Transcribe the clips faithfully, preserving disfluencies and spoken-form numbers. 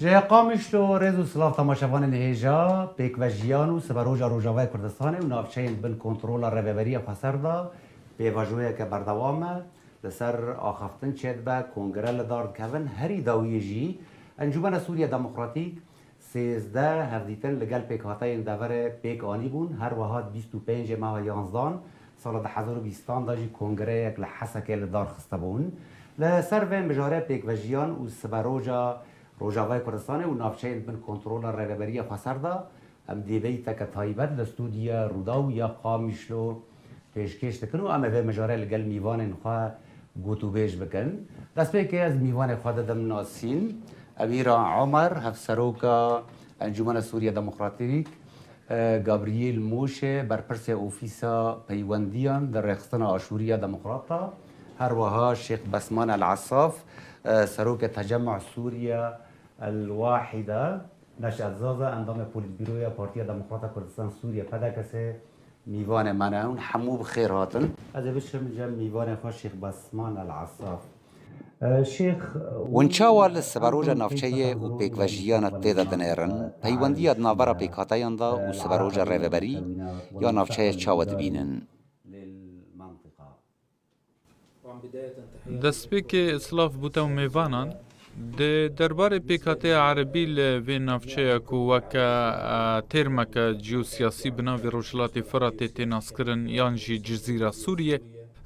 Ji Qamişlo rêz û silav temaşevanên hêja, pêkvejiyan û siberoja Rojavayê Kurdistanê û navçeyên bin kontrola Rêveberiya Xweser de pêvajoyeke berdewam e. Li ser axaftin çêdibe, kongre li dar dikevin. Herî dawiyê jî Encûmena Sûriya Demokratîk sêzdeh hevdîtin li gel pêkhateyên deverê pêk anîbûn. Her wiha di bîst û pêncê meha yanzdan sala du hezar û bîstan de jî kongreyek li Hesekê li dar xistibûn. Li ser vê mijarê pêkvejiyan û siberoja Rojavayê Kurdistanê û navçeyên bin kontrola Rêveberiya Xweser de em dêbeyteke taybet li stûdiya Rûdaw ya Qamişlo pêşkêş dikin û em ê vê mijarê li gel mîvanên xwe gotûbêj bikin. Destpêkê ez mîvanê xwe didim nasîn. Emîra Omer, hevseroka Encûmena Sûriya Demokratîk, e, Gabriel Moşe, berpirsê Ofîsa Peywendiyan li Rêxistina Aşûriya Demokrata, her wiha Şêx Besman El Esaf, e, serokê Tecemma Sûriya El Wahîda, Neşet Zaza, endamê Polîtbîroya Partiya Demokrata Kurdistan Sûriye, P D K S, mîvanê me ne. Hûn hemû bi xêr hatin. Ez ê biçim cem mîvanê xwe Şêx Besman El Esaf. Hûn çawa li siberoja navçeyê û pêkvejiyana tê de dinêrin, peywendiya di navbera pêkhateyan de û siberoja rêveberî ya navçeyê çawa dibînin? Destpêkê silav bo te û mêvanan. Di derbarê pêkhateya erebî li vê navçeya ku weke, e, têrmeke ciyosiyasî bi navê Rojhilatê Firatê tê naskirin yan jî Cizîra Sûriyê,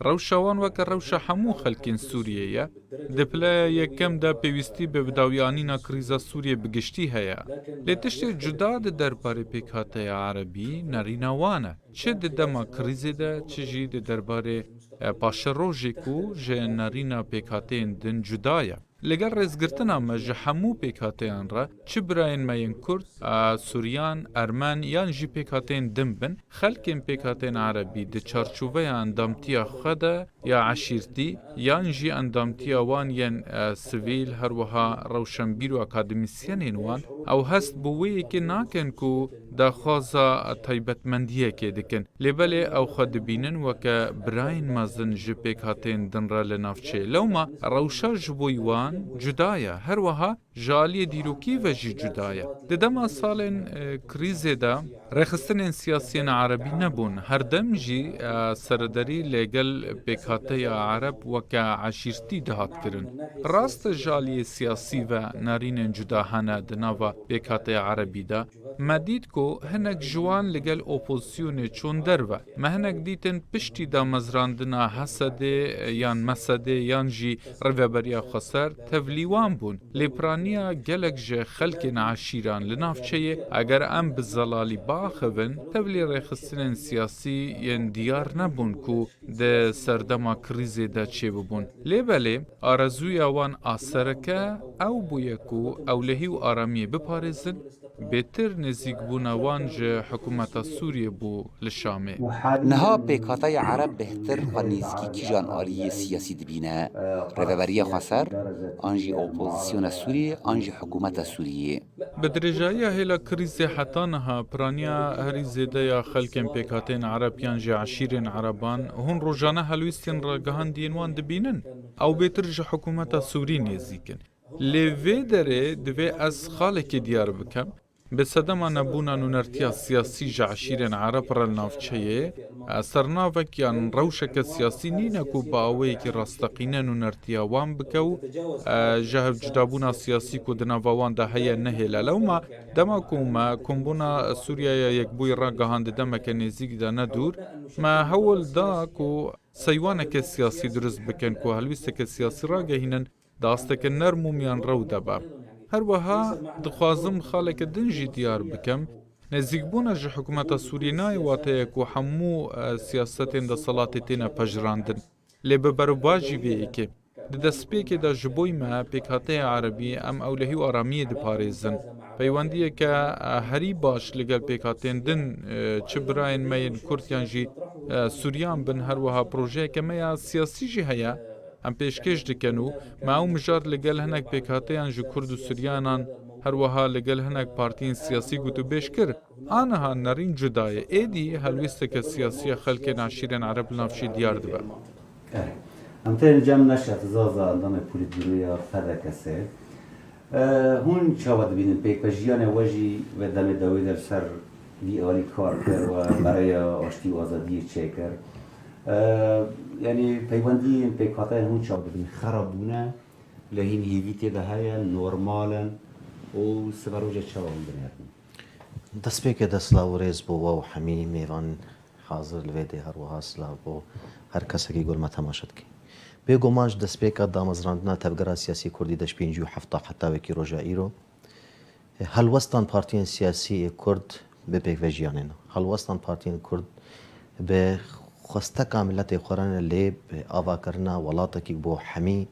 rewşa wan weke rewşa hemû xelkên Sûriyê ye. Di pileya yekem de pêwîstî bi bidawiyanîna krîza Sûriyê bi giştî heye. Lê tiştê cuda di derbarê pêkhateya erebî nerîna wan e. Çi di dema krîzê de, çi jî di derbarê, e, paşerojê ku ji nerîna pêkhateyên din cuda ye. Li gel rêzgirtina me ji hemû pêkhateyan re, çi birayên me yên Kurd, a, Suryan, Ermen yan jî pêkhateyên din bin, xelkên pêkhateyên Erebî di çarçoveya endamtiya xwe de ya eşîrtî yan jî endamtiya wan yên, e, sivîl, her wiha rewşenbîr û akademîsyenên wan, ew hest bi wê yekê nakin ku daxwaza taybetmendiyekê dikin. Lê belê ew xwe dibînin weke birayên mezin ji pêkhateyên din re li navçeyê. Lewma rewşa ji bo wan cuda ye. Her wiha ji aliyê dîrokî ve jî cuda ye. Di dema salên, e, krîzê de rêxistinên siyasiyên erebî nebûn. Her dem jî, e, serederî li gel pêkhateya ereb weke eşîrtî dihat kirin. Rast e, ji aliyê siyasî ve nerînên cuda hene di nava pêkhateya erebî de. Me dît ku hinek ji wan li gel opozîsyonê çûn derve. Me hinek dîtin piştî damezrandina Hesedê yan Mesedê yan jî Rêveberiya Xweser tevlî wan bûn. Lê piraniya gelek ji xelkên eşîran li navçeyê, eger em bi zelalî biaxivin, tevlî rêxistinên siyasî yên diyar nebûn ku di serdema krîzê de çêbibûn. Lê belê, arezûya wan a sereke ew bûye ku ewlehî û aramiyê biparêzin, bêtir nêzîkbûna wan ji hikûmeta Sûriyê bû li Şamê. Niha pêkhateya Ereb bêhtir xwe nêzîkî kîjan aliyê siyasî dibîne? Rêveberiya Xweser, an jî opozîsyona Sûriyê, an jî hikûmeta Sûriyê? Bi dirêjayiya hêla krîzê heta niha piraniya herî zêde ya xelkên pêkhateyên Ereb yan jî eşîrên Ereban hûn rojane helwîstên ragihandiyên wan dibînin. Ew bêtir ji hikûmeta Sûrî nêzîk in. Lê vê derê divê ez xalekê diyar bikem. Bi sedema nebûna nûnertiya siyasî ji eşîrên Ereb re li navçeyê, e, sernavek yan rewşeke siyasî nîne ku bi awayekî rasteqîne nûnertiya wan bike û, e, ji hevcudabûna siyasî ku di nava wan de heye nehêle. Lewma dema ku me Kombûna Sûriyaya Yekbûyî ragihand di demeke nêzîk de ne dûr, me hewl da ku seywaneke siyasî dirust bikin ku helwîsteke siyasî ragehînin di asteke nerm û miyanrew de be. Her wiha dixwazim xaleke din jî diyar bikim. Nêzîkbûna ji hikûmeta Sûriyê nayê wateye ku hemû, e, siyasetên deselatê têne pejirandin. Lê bi berovajî vê yekê, di destpêkê de ji bo me pêkhateya Erebî em ewlehî û aramiyê diparêzin. Peywendiyeke, e, herî baş li gel pêkhateyên din, e, çi birayên me yên Kurd yan jî, e, Suryan bin, her wiha projeyeke me ya siyasî jî heye. Em pêşkêş dikin û me ew mijar li gel hinek pêkhateyan ji Kurd û Suryanan, her wiha li gel hinek partiyên siyasî gotûbêj kir. Aniha nerîn cuda ye. Êdî helwêsteke siyasî ya xelkên eşîrên Ereb li navçeyê diyar dibe. Erê. Em tên cem Neşet Zaza, endamê polîtbîroya P D K S. E, hûn çawa dibînin pêkvejiyanê we jî ve demê dawî de li ser vî alî kar kir we bereya aştî û azadiyê çêkir? E, yanî peywendiyên pêkhateyên hûn çawa dibînin? Xerab bûne, lê hîn hêvî tê de heye, normal in û siberoja çawa hûn binêrin? Destpêkê de silav û rêz bo we û hemî mêvan hazir li vê dê, her wiha silav bo her kesekî ku li me temaşe dike. Bêguman ji destpêka damezrandina tevgera siyasî kurdî de ji pêncî û hefta heta wekî roja îro, helwestan partiyên siyasî ê kurd bi pêkvejiyanê ne. Helwestan partiyên kurd bi xwesteka miletê xwe re ne, lê bi avakirina welatekî bo hemî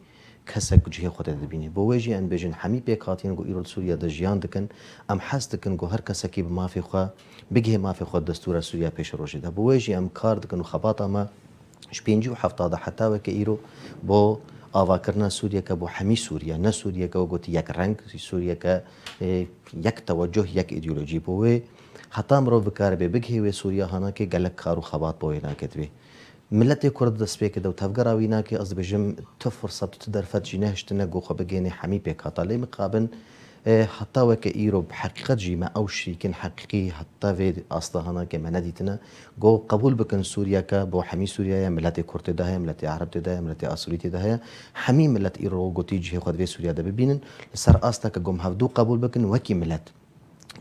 kesek cihê xwe tê dibînî. Bo wê jî em dibêjin hemî pêkhatiyên ku îro li Sûriye de jiyan dikin, em hez dikin ku her kesekî bi mafê xwe bigihê mafê xwe destûra Sûriye pêşerojê de. Bo wê jî em kar dikin û xebata me ji pêncî û hefta de heta weke îro bo avakirina Sûriyeke bo hemî Sûriye, ne Sûriyeke we gotî yek reng, Sûriyeke, e, yek tewecuh, yek îdeolojî. Bo wê heta mirov bikaribe bigihê wê Sûriya hanakê gelek kar û xebat bo wê nake divê. Miletê Kurd destpêkê de û tevgera wî nake, ez dibêjim tu firset û tu derfet jî nehiştine ku xwe bigihêne hemî pêkhata. Lê mixabin, e, heta weke îro bi heqîqet jî me ew şirîkên heqîqî heta vê asta hanake me nedîtine. Ku qebûl bikin Sûriyeke bo hemî Sûriye ye, miletê Kurd tê de heye, miletê Ereb tê de heye, miletê Asûrî tê de heye. Hemî milet îro gotî cihê xwe di vê Sûriye de bibînin. Li ser asteke ku em hevdû qebûl bikin wekî milet.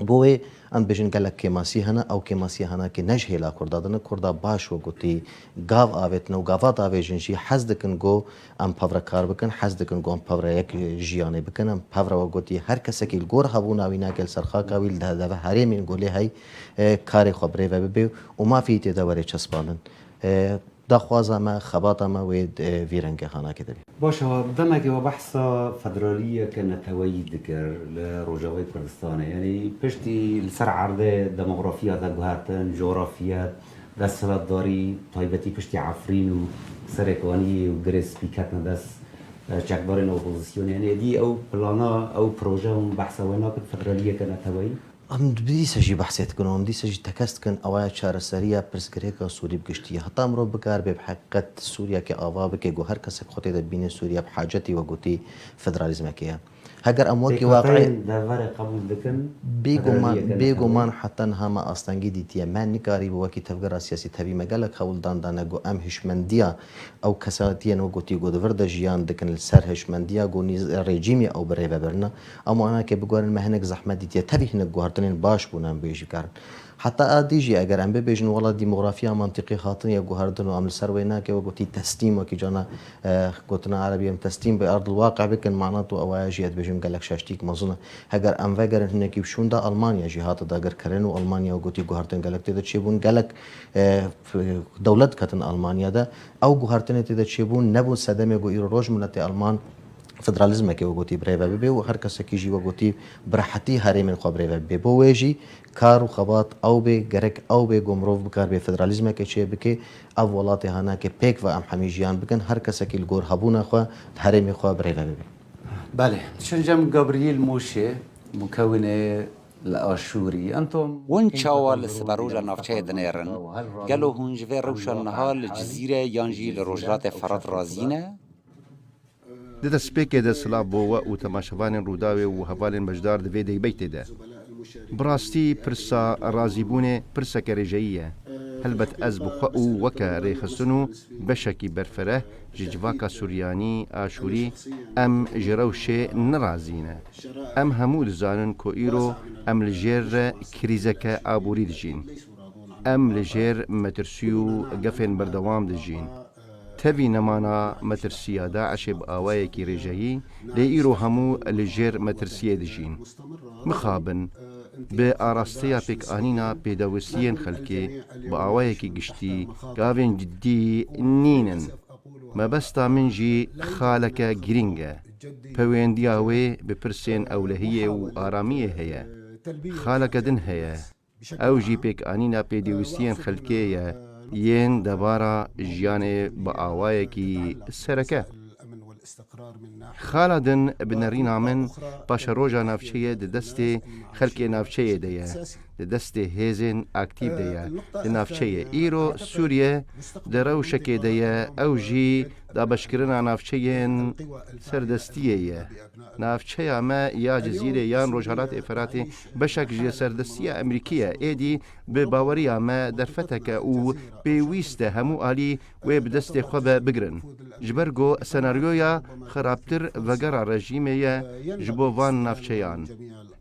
Bo wê em dibêjin gelek kêmasî hene, ew kêmasiya hanakê ne ji hêla Kurda de ne, Kurda baş we gotî gav avêtine û gava davêjin jî hez dikin ku em pevre kar bikin, hez dikin ku em pevre yek jiyanê bikin, em pevre we gotî her kesekî li gor hebûna wî nake li ser xaka wî li deve herêmên ku lê hey, e, karê xwe birêve bibe û mafê wî tê de were çespandin. E, Daxwaza me, xebata me wê, e, vî rengê hanakê de bî. Baş e, demekê we behsa federaliyeke neteweyî dikir li Rojavayê Kurdistanê. Yanî piştî li ser erdê demografiya veguhertin, cografiyet, desthilatdarî, taybetî piştî Efrîn û Serêkaniyê û Girê Spî ketine dest, e, çekdarên opozisyonê. Yanî êdî ew plana, ew proje hûn behsa wê nakin, federaliyeke neteweyî? Em dîse jî behsê dikin û em dîse jî tekez dikin, ew ya çareseriya pirsgirêka Sûrî bi giştî ye. Heta mirov bikaribe bi heqîqet Sûriyekê ava bike, ku her kesek xwe tê de bibîne Sûriye bi hacetî we gotî federalîzmekê ye. Heger em wekî Pêkhateyên waqiî deverê qebûl dikin, bêguman, federaliyeke bêguman neteweyî. Heta niha me astengî dîtiye. Me nikarîbû wekî tevgera siyasî tevî me gelek hewldan dane ku em hişmendiya ew kesatiyên we gotî ku di vir de jiyan dikin li ser hişmendiya ku nîz-, rejîmê ew birêve birine. Em wana ke biguherin me hinek zehmet dîtiye. Tevî hinek guhertinên baş bûne em bê jî karin. Heta a dî jî eger em bibêjin wela demografiya mantiqî hatiniye guhertin û em li ser wê nake we gotî teslîm wekî cana, eh, gotina erebî em teslîm bi erdil waqe bikin, mana tu ewaya jî ez dibêjim gelek şaştîk mezin e. Heger em vegerin hinekî bi şûnda Almanya jî hate dagirkirin û Almanya we gotî guhertin gelek tê de çêbûn, gelek, eh, f-, dewlet ketin Almanya de. Ew guhertinê tê de çêbûn nebûn sedemê ku îro roj miletê Alman federalîzmekê we gotî birêve bibe û her kesekî jî we gotî bi rehetî herêmên xwe birêve bibe. Bo wê jî kar û xebat ew bê, gerek ew bê ku mirov bikaribe federalîzmekê çê bike, ev welatê hanake pêk ve em hemî jiyan bikin, her kesekî li gor hebûna xwe di herêmê xwe birêve bibe. Belê, diçin cem Gabriel Mûşê, mukewinê li Aşûrî. Entom Hûn çawa li siberoja navçeyê dinêrin? Gelo hûn ji vê rewşa niha li Cizîrê yan jî li Rojhilatê Ferat razî ne? Di destpêkê de silav bo we û temaşevanên Rûdawê û hevalên beşdar di vê deybeytê de. Bi rastî pirsa razîbûnê pirseke rêjeyî ye. Helbet ez bi xwe û weke rêxistin û beşekî berfereh ji civaka Suryanî, Aşûrî, em ji rewşê nerazî ne. Em hemû dizanin ku îro em li jêr krîzeke aborî dijîn. Em li jêr metirsî û gefên berdewam dijîn. Tevî nemana metirsiya DAIŞê bi awayekî rêjeyî, lê îro hemû li jêr metirsiyê dijîn. Mixabin, bi arasteya pêkanîna pêdawistiyên xelkê bi awayekî giştî gavên cidî nînin. Mebesta min jî xaleke girîng e. Pewendiya wê bi pirsên ewlehiyê û aramiyê heye. Xaleke din heye. Ew jî pêkanîna pêdewistiyên xelkê ye yên debara jiyanê bi awayekî sereke. Xala din bi nerîna min paşeroja navçeyê di destê xelkê navçeyê de ye. di destê hêzên aktîf de ye. Di navçeyê îro Sûriye di rewşekê de ye, ew jî dabeşkirina navçeyên serdestiyê ye. Navçeya me ya Cizîrê yan Rojhelatê Feratê beşek ji serdestiya Amerîkî ye. Êdî bi baweriya me derfeteke û pêwîst e hemû alî wê bi destê xwe ve bigirin. Ji ber ku senaryoya xirabtir vegera rejîmê ye ji bo van navçeyan.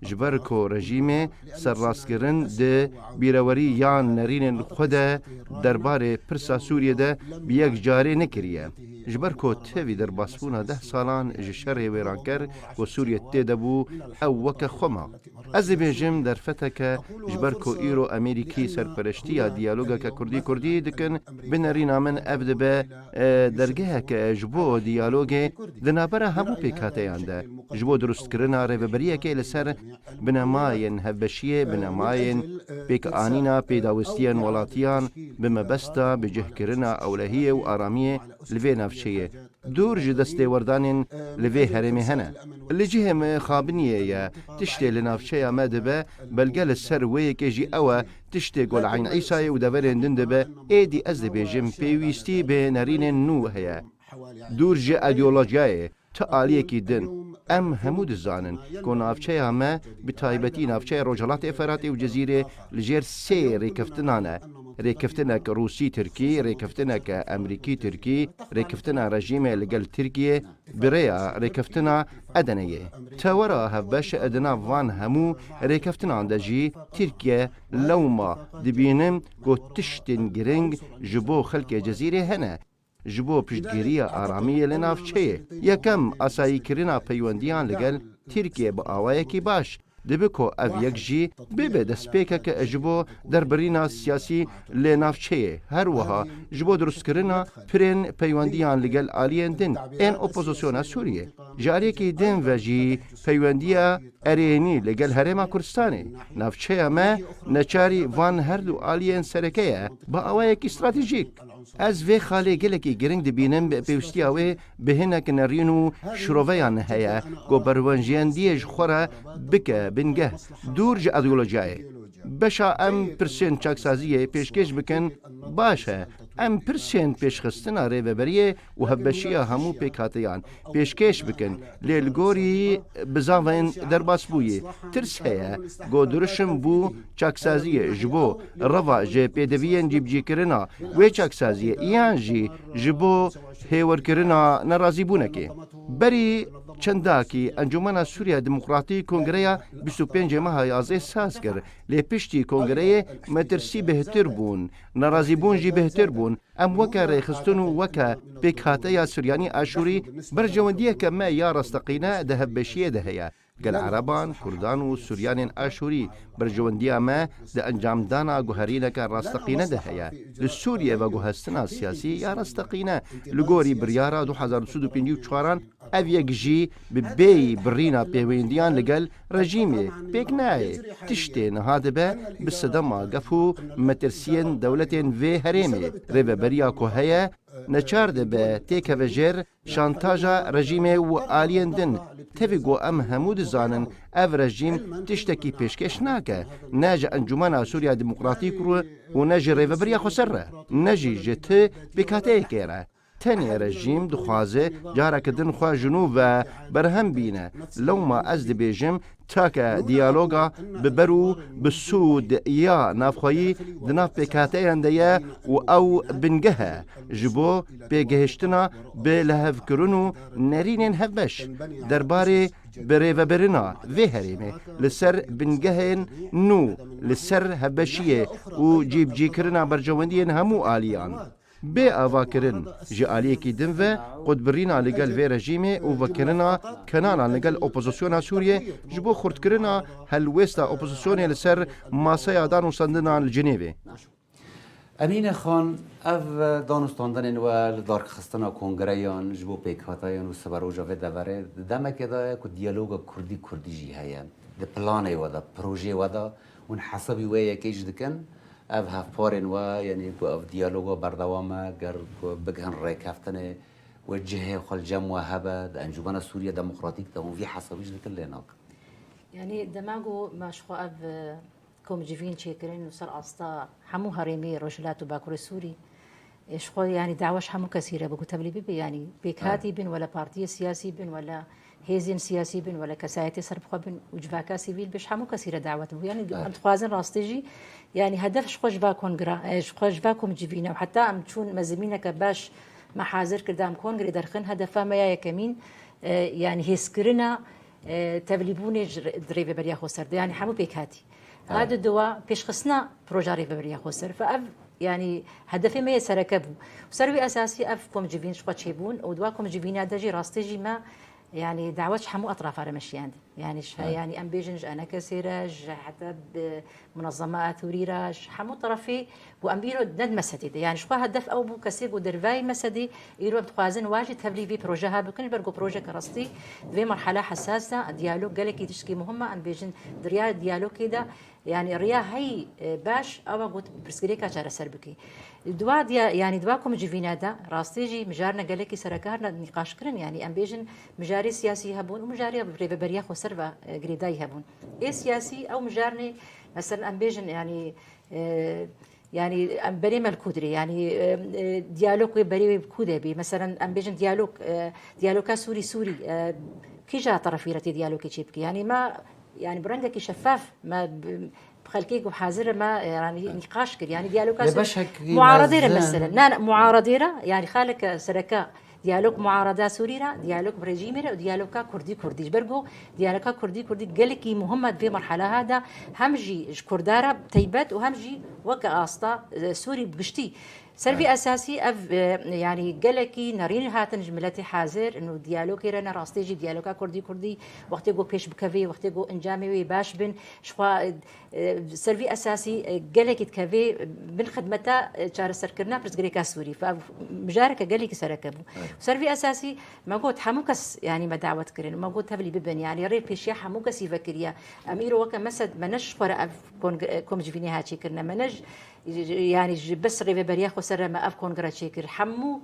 Ji ber ku rejîmê serrastkirin di bîrewerî yan nerînên xwe de derbarê pirsa Sûriyê de bi yek carê nekiriye. Ji ber ku tevî derbasbûna deh salan ji şerê wêranker ku Sûriye tê de bû, ew weke xwe ma. Ez dibêjim derfeteke, ji ber ku îro Amerîkî serpereştiya diyalogeke Kurdî-Kurdî dikin, bi nerîna min ev dibe, e, dergeheke ji bo diyalogê di navbera hemû pêkhateyan de, ji bo dirustkirina rêveberiyekê li ser binemayên hevbeşiyê, binemayên pêkanîna pêdawistiyên welatiyan bi mebesta bicihkirina ewlehiyê û aramiyê li vê navçeyê. Dûr ji destêwerdanên li vê herêmê hene. Li cihê mixabiniyê ye, tiştê li navçeya me dibe, belge li ser wê yekê jî ew e, tiştê ku li Eyn Îsayê û deverên din dibe, êdî ez dibêjim pêwîstî bi nerînên nû heye. Dûr ji îdeolojiyayê, ti aliyekî din. Em hemû dizanin ku navçeya me, bi taybetî navçeya Rojhilatê Feratê û Cizîrê, li jêr sê rêkeftinan e. Rêkeftinek Rûsî-Tirkî, rêkeftinek Amerîkî-Tirkî, rêkeftina rejîmê li gel Tirkiyê, bi rêya rêkeftina Edeneyê. Tewera hevbeş di nav van hemû rêkeftinan de jî Tirkiye lewma dibînim ku tiştên giring ji bo xelkê Cizîrê hene. Ji bo piştgiriya aramiyê li navçeyê. Yekem, asayîkirina peywendiyan li gel Tirkiye bi awayekî baş. Dibe ku ev yek jî bibe destpêkek ji bo derbirîna siyasî li navçeyê. Her wiha ji bo dirustkirina pirên peywendiyan li gel aliyên din ên opozisyona Sûriyê. Ji aliyekî din ve jî peywendiya erênî li gel Herêma Kurdistanê. Navçeya me neçarî van her du aliyên sereke ye bi awayekî stratejîk. Ez vê xalê gelekî giring dibînim, pêwîstiya wê bi hinek nerîn û şiroveyan heye ku berwenjiyendiyê ji xwe re bike bingeh, dûr ji îdeolojiyayê. Beşa em pirsên çaksaziyê pêşkêş bikin, baş e, em pirsên pêşxistina rêveberiyê û hevbeşiya hemû pêkhateyan pêşkêş bikin, lê li gorî bizavên derbasbûyî tirs heye ku dirûşim bû çaksaziyê ji bo reva ji pêdiviyên cîbicîkirina wê çaksaziyê yan jî ji bo hêwirkirina nerazîbûnekê. Berî çendakî Encûmena Sûriya Demokratîk Kongreya bîst û pêncê meha yazdeh saz kir, lê piştî kongreyê metirsî bêhtir bûn, nerazîbûn jî bêhtir bûn. Em weke rêxistin û weke pêkhateya Suryanî Aşûrî berjewendiyeke me ya rasteqîne di hevbeşiyê de heye. Gel Ereban, Kurdan û Suryanên Aşûrî berjewendiya me di encamdana guherîneke rasteqîne de heye. Li Sûriyê veguhestina siyasî ya rasteqîne li gorî biryara du hezar û sed û pêncî û çaran, ev yek jî bi bêyî birîna pêwendiyan li gel rejîmê pêk nayê. Tiştê niha dibe bi sedema gef û metirsiyên dewletên vê herêmê. Rêveberiya ku heye, neçar dibe têkeve jêr şantaja rejîmê û aliyên din. Tevî ku em hemû dizanin, ev rejîm tiştekî pêşkêş nake, ne ji Encûmena Sûriya Demokratîk re û ne ji Rêveberiya Xweser re, ne jî ji ti pêkhateyekê re. Tenê rejîm dixwaze careke din xwe ji nû ve berhem bîne. Lewma ez dibêjim, take diyaloga bi ber û bi sûd ya navxweyî di nav pêkhateyan de ye û ew bingeh e ji bo pêgihiştina bi lihevkirin û nerînên hevbeş derbarê birêvebirina vê herêmê li ser bingehên nû, li ser hevbeşiyê û cîbicîkirina berjewendiyên hemû aliyan. Bê avakirin, ji aliyekî din ve qutbirîna li gel vê rejîmê û vekirina kenalan li gel opozisyona Sûriyê ji bo xurtkirina helwêsta opozisyonê li ser masaya danûstandinan li Cinêvê. Emîne Xan, ev danûstandinên we li darxistina kongreyan ji bo pêkhateyan û siberoja vê deverê di demekê de ye ku diyaloga Kurdî-Kurdî jî heye. Di planê we de, projeyê we de hûn hesabî wê yekê jî dikin? Ev hevparên we, yanî ku ev diyaloga berdewam e, ger ku bigihin rêkeftinê, wê cihê xwe li cem we hebe, di Encûmena Sûriya Demokratîk de hûn vî hesabî jî dikin lê nakin? Yanî dema ku me ji xwe ev, e, komcivîn çêkirin û ser asta hemû herêmê Rojhilat û Bakurê Sûrî. Ê, ji xwe, yanî, dawa ji hemû kesî re bû ku tevlî bibe, yanî, pêkhatî bin, wela partiyê siyasî bin, wela hêzên siyasî bin, wela kesayetê serbixwe bin û civaka sivîl be, ji hemû kesî re dawet bû. Yanî, em dixwazin rastî jî, yanî, hedef ji xwe ji va kongra, e, ji xwe ji va komcivîne û heta em çûn me zemîneke baş me hazir kir da em kongrê derxin, hedefa me ya yekemîn, e, yanî, hêzkirina, e, tevlîbûnê ji re-, di Rêveberiya Xweser de, yanî, hemû pêkhatî. A di duwa pêşxistina proja Rêveberiya Xweser. Fe ev, yanî, hedefê me yê sereke bû. Ser wî esasî ev komcivîn ji xwe çêbûn û di wa komcivîna de jî rastî jî me, yanî, dawet ji hemû etrafa re me şiyandin. Yanî, ji, yanî, em bêjin ji enekesê re, ji heta bi munezema Athûrî re, ji hemû terefê ku em îro ne di mesedê de. Yanî, ji xwe hedef ew bû, kesê ku dervayî mesedê, îro em dixwazin wa jî tevlî vê projeha bikin, ji ber ku projeke rastî di vê merhela hesas de, diyalog gelekî tiştekî muhim e, em bêjin di riya diyalogê de, yanî riya hey, e, baş, ew e ku pirsgirêka çareser bikî. Di wa diya-, yanî di wa komcivîna de, rastî jî mijarine gelekî sereke hatine nîqaş kirin, yanî em bêjin mijarê siyasî hebûn û mijarê rêveberiya xweser ve, e, girêdayî hebûn. Ê siyasî ew mijarnê, mesela em bêjin, yanî, e, yanî em berê me li ku dirê, yanî, e, e, diyalog wê berê wê bi ku de bê. Mesela em bêjin diyalog, e, diyaloga Sûrî Sûrî, e, kîja terefî re tê diyalogê çê bike? Yanî me, yanî bi rengekî şefaf me bi, bi xelkê ku hazir e me, e, yanî nîqaş kir. Yanî diyaloga Sûrî muaredê re mesela. Ne, ne, muaredê re, yanî xaleke sereke diyalog muarada Sûrî re, diyalog bi rejîmê re û diyaloga Kurdî Kurdî. Ji ber ku diyaloga Kurdî Kurdî gelekî muhim e di vê merheleha de, hem jî ji Kurda re teybet û hem jî weke asta, e, Sûrî bi giştî. Ser vî esasî ev, e, yanî gelekî nerîn hatin ji miletê hazir û diyalogê re ne rastê jî diyaloga Kurdî Kurdî wextê ku pêş bikevê, wextê ku encamê wê baş bin, ji xwe, e, E, ser vî esasî, e, gelekî dikeve bin xidmeta, e, çareserkirina pirsgirêka Sûrî. Fe-, mijareke gelekî sereke bû. Ser vî esasî me got, hemû kes, yanî me dawet kirin. Me got, tevlî bibin. Yanî rê pêşiya hemû kesî vekiriye. Em îro weke mesed, me ne ji xwe re ev kongre-, e, komcivînê ha çêkirine. Me ne ji, yanî ji bes rêveberiya xweser re me ev kongre çêkir. Hemû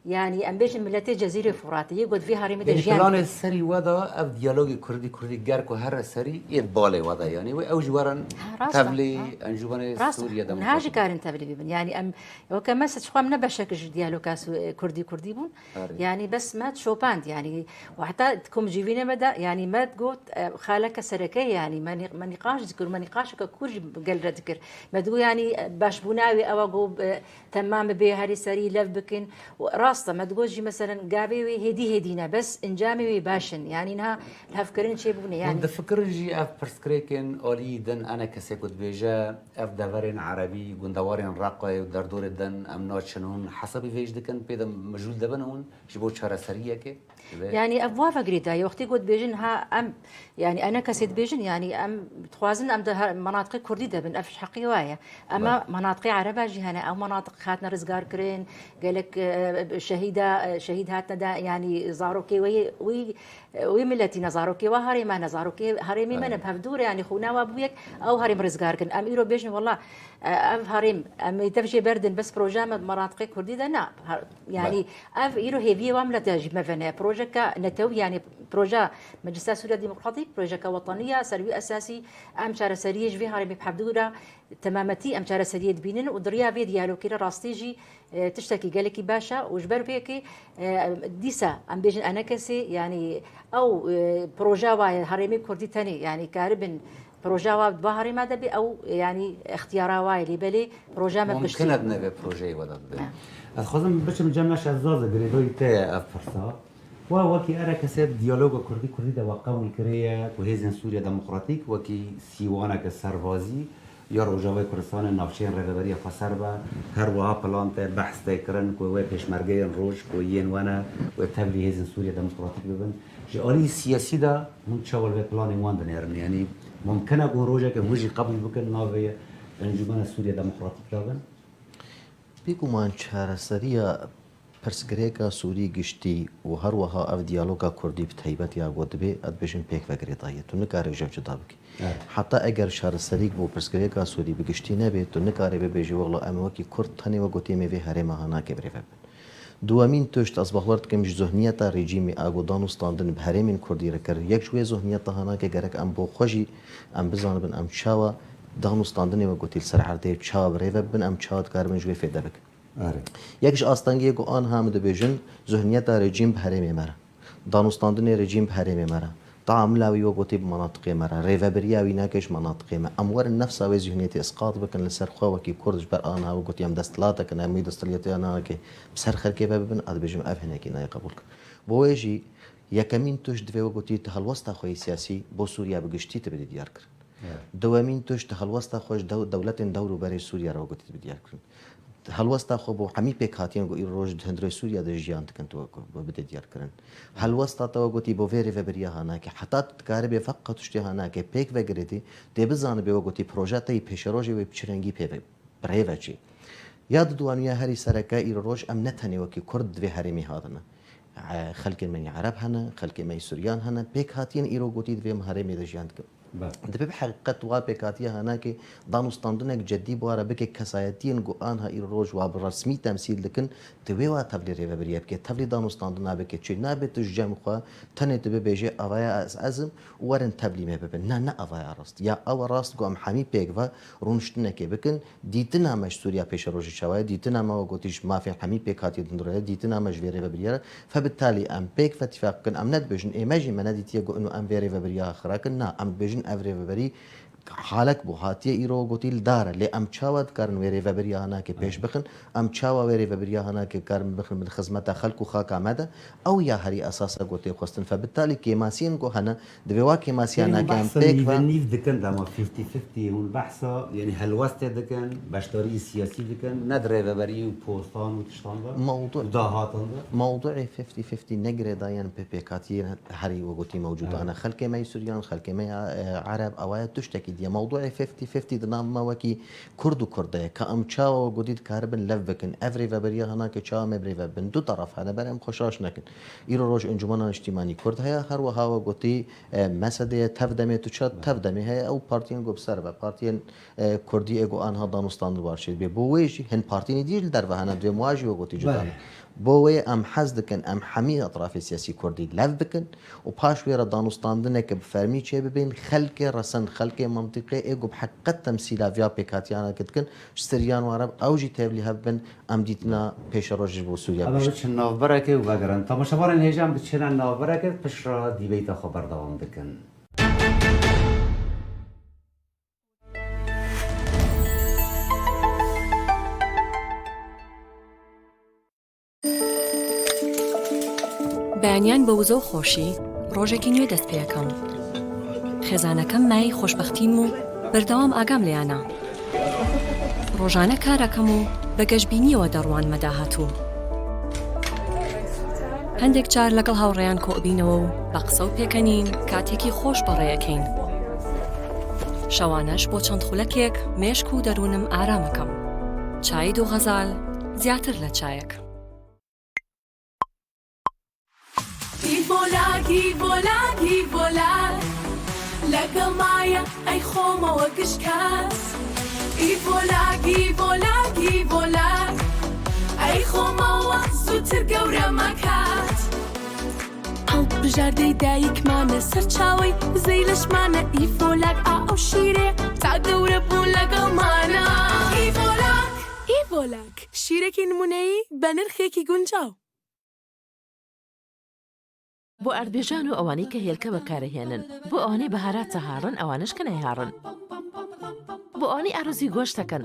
Yanî em bêjin miletê Cezîrê Furatê yê ku di vê herêmê de Yanî jiyan planê dikin. Serî we de ev diyalogê kurdî kurdî ger ku here serî yê di balê we de, yanî wê ew ji werin Ha, rast e, tevlî ha. Encûmenê Rast e. Sûriye Niha jî Demokratîk. Karin tevlî bibin. Yanî em weke me se ji xwe em ne beşek ji diyaloga Su-, kurdî kurdî bûn. Erê. Yanî bes me şopand, yanî û heta di komcivînê me de, yanî me got, e, xaleke sereke, yanî me nî-, me nîqaş dikir, me nîqaşeke kûr ji gel re dikir. Me digot, yanî, e, başbûna wê ew e ku, e, temam bibe, herî serî lev bikin. Û rast e, me digot jî, meselen, gavê wê hêdî hêdî ne, bes encamê wê baş in. Yanî niha lihevkirin çêbûne, Hûn yanî. Difikirin jî ev pirsgirêkên alî din, ene kesê ku dibêje, ev deverên erebî, gundewarên Reqayê û derdorê din, em naçin hûn hesabî vê jî dikin, pê de mijûl dibin hûn ji bo çareseriyekê? Dibe. Yanî ev wa ve girêdayî, wextê ku dibêjin, ha, em, yanî ene kesê dibêjin, yanî em dixwazin em di her menatiqê kurdî de bin, ev ji heqê wa ye. Em Belê. Menatiqê ereba jî hene, ew menatiq hatine rizgar kirin, gelek, e, şehîda, e, şehîd hatine de, yanî zarokê wê, wî, wî miletî ne, zarokê wa herêma ne, zarokê herêmê me ne, Belê. Bi hevdû re, yanî xûna wa bû yek, ew herêm rizgar kirin. Em îro bêjin, wela, e, ev herêm, em ê dev jê berdin, bes projeya me di menatiqê kurdî de ne. Her-, yanî Belê. Ev îro hêviyê wan milet e ji me ve ne. Projeka netewî, yanî proja Meclisa Sûriya Demokratîk, projeka wetanî ya, ser wî esasî em çareseriyê ji vê herêmê bi hevdû re temametî em çareseriyê dibînin û di riya vê diyalogê re rastî jî, e, tiştekî gelekî baş e û ji ber vê yekê, e, dîsa em bêjin enekesê, yanî ew, e, proja wa ye herêmê kurdî tenê, yanî karibin Proja wa di va herêma de be, ew, yanî, extiyara wa ye, lê belê proja me Mumkin giştî. E di navê projeyê we de bibe. Ha. Ez xwazim biçim cem me Şehzazê, girêdayî te ye ev pirsa. We wekî ere kesê diyaloga kurdî kurdî de we qebûl kiriye ku hêzên Sûriya Demokratîk wekî sîwaneke serbazî ya Rojavayê Kurdistanê navçeyên rêveberiya xweser be, her wiha plan te, behs tê kirin ku wê pêşmergeyên roj ku yên we ne, wê tevlî hêzên Sûriya Demokratîk bibin. Ji alî siyasî de hûn çawa li vê planê wan dinêrin? Yanî mumkin e ku hûn rojeke hûn jî qebûl bikin navê Encûmena Sûriye Demokratîk de bin? Bêguman çareseriya pirsgirêka Sûrî giştî û her wiha ev diyaloga Kurdî bi taybet ya ku dibê, ez dibêjim pêk ve girêdayî ye. Tu nikarî ji ev cuda bikî. Evet. Heta eger çareserîk bo pirsgirêka Sûrî bi giştî nebê, tu nikarî bibêjî, wela em wekî Kurd tenê wek gotî em ê vê herêma ha nake birêve bin. Duwemîn tişt, ez bawer dikim ji zihniyeta rejîmê a ku dan û standin bi herêmên Kurdî re kir, yek ji wê zihniyeta hanake gerek em bo xwe jî em bizanibin em çawa Danûstandinê wek gotî li ser erdê çawa bi rê ve bibin, em çawa dikaribin ji wê fêde bikin. Erê. Yek ji astengiyê ku anha em dibêjin, zihniyeta rejîm bi herêmê me re. Danûstandinê rejîm bi herêmê me re. Teamula wî wek gotî bi menatiqê me re. Rêvebiriya wî nake ji menatiqê me. Em werin nefsa wê zihniyetê isqat bikin li ser xwe wekî Kurd ji ber anha wek gotî em desthilatek in, em wî desthilatê anake bi ser xelkê ve bibin, ez dibêjim ev hinekî nayê qebûl kirin. Bo wê jî yekemîn tişt divê wek gotî tu helwesta xwe yê siyasî bo Sûriya bi giştî tu bidî diyar kirin. Evet. Dewemîn tişt helwesta xwe ji dew-, dewletên dewr û berê Sûriya re wek gotî tu bidî diyar kirin. Helwesta xwe bo hemî pêkhatiyên ku îro roj di hundirê Sûriya de jiyan dikin tu wek bidê diyar kirin. Helwesta te wek gotî bo vê rêvebiriya hanake. Heta tu dikaribê feqa tiştê hanake pêk vegirêtî, dê bizanibê wek gotî projeya te yî pêşerojê wê bi çi rengî pê ve bi rê ve çê. Ya diduanî ya herî sereke îro roj em ne tenê wekî Kurd di vê herêmê hatine. E, xelkên me yê Ereb hene, xelkên me yê Suryan hene, pêk hatiyen îro gotî di vê herêmê de jiyan dikin. Be. Dibe bi heqîqet wa pêkatiya hanake danûstandinek cedî bi wa re bike kesayetiyên ku anha îro roj wa bi resmî temsîl dikin, di wê wa tevlî rêvebiriyê bike, tevlî danûstandina bike. Çi nabe tu ji cem xwe tenê tu bibêje, "Avaya ez, ez im û werin tevlî me bibin." Na, ne avaya rast. Ya ew rast ku em hemî pêk ve rûniştinekê bikin, dîtina me ji Sûriya pêşerojê çawa ye, dîtina me wek gotî ji mafên hemî pêk hatiye dindire ye, dîtina me ji vê rêvebiriya re. Febitalî em pêk ve tîfaq bikin, em nedibêjin, ê me jî me nedîtiye ku ino em vê rêvebiriya xira kin. Na, em dibêjin ev rêveberî halek bû, hatiye îro gotî li dar e. Lê em çawa dikarin wê rêveberiya hanakê pêş bixin? Em çawa wê rêveberiya hanakê karin bixin bin xizmeta xelk û xaka me de? Ew ya herî esas e ku tê xwestin. Febitalî kêmasiyên ku hene, divê wa kêmasiya Yanî hûn nake em behsa pêk ve nîve nîv dikin, dema fifty fifty, hûn behsa, yanî helwestê dikin, beşdarî siyasî dikin, ne di rêveberî û postan û tiştan de Mewdu-, û dahatan de. Mewduê fifty fifty ne girêdayên pê-, pêkhatiyên herî wek gotî mewcûdan e. Evet. Xelkê me yê Suryan, xelkê me ya, e, Ereb, ewa ye tiştekî diye. Mewduê fifty fifty di nav me wekî Kurd û Kurd de ye. Ka em çawa wek gotî dikaribin lev bikin. Ev rêveberiya hanake çawa me bi rê ve bin. Du taraf hene, ber em xwe şaş nekin. Îro roj Encûmena Niştîmanî Kurd heye, her wiha wek gotî, e, MSD'ê ye, TEV-DEMê, tu ça TEV-DEMê heye, ew partiyên ku bi ser ve, partiyên, e, Kurdî ê ku anha danûstandin war çê dibe. Bo wê jî hin partiyên dî li derve hene, divê muha jî wek gotî cuda Belê. ne. Bo wê em hez dikin, em hemî etrafê siyasî Kurdî lev bikin û paş wê re danûstandineke bi fermî çê bibin, xelkê resen, xelkê mintîqê ê ku bi heqîqet temsîla viya pêkhatiyana dikin, ji Siryan û Ereb ew jî tevlî hev bin, em dîtina pêşerojê ji bo Sûriya Em ê biştin. biçin navberekê û vegerin. Temaşevanên hêja em diçine navberekê, piştre dîbeyta xwe berdewam dikin. بەیانیان بە وزە و خۆشی ڕۆژێکی نوێ دەست پێەکەم. خێزانەکەم مایەی خۆشبەختیم و بەردەوام ئاگام لێیانە. ڕۆژانە کارەکەم و بە گەشبینیەوە دەڕوانمە داهاتوو. هەندێک جار لەگەڵ هاوڕێیان کۆبینەوە و بە قسە و پێکەنین کاتێکی خۆش بەڕێەکەین. شەوانەش بۆ چەند خولەکێک مێشک و دەروونم ئارامەکەم. چای دوو غەزال زیاتر لە چایەک. ئیڤۆلاگ، ئیڤۆلاگ، ئیڤۆلاگ. لەگەڵمایە ئەی خۆمەوە گشت کات. ئیڤۆلاگ، ئیڤۆلاگ، ئیڤۆلاگ. ئەی خۆمەوە زووتر گەورەمە کات. هەڵبژاردەی دایکمانە، سەرچاوەی وزەی لەشمانە. ئیڤۆلاگ ئا ئەو شیرێ تا گەورە بوو لەگەڵمانە. ئیڤۆلاگ. ئیڤۆلاگ، شیرێکی نمونەیی بە نرخێکی گونجاو. بۆ ئاردبێژان و ئەوانەی کە هێلکە بەکارەهێنن، بۆ ئەوانەی بەهارات تەهاڕن، ئەوانەش کە نایهاڕن، بۆ ئەوانەی ئارەزوی گۆشت ئەکەن،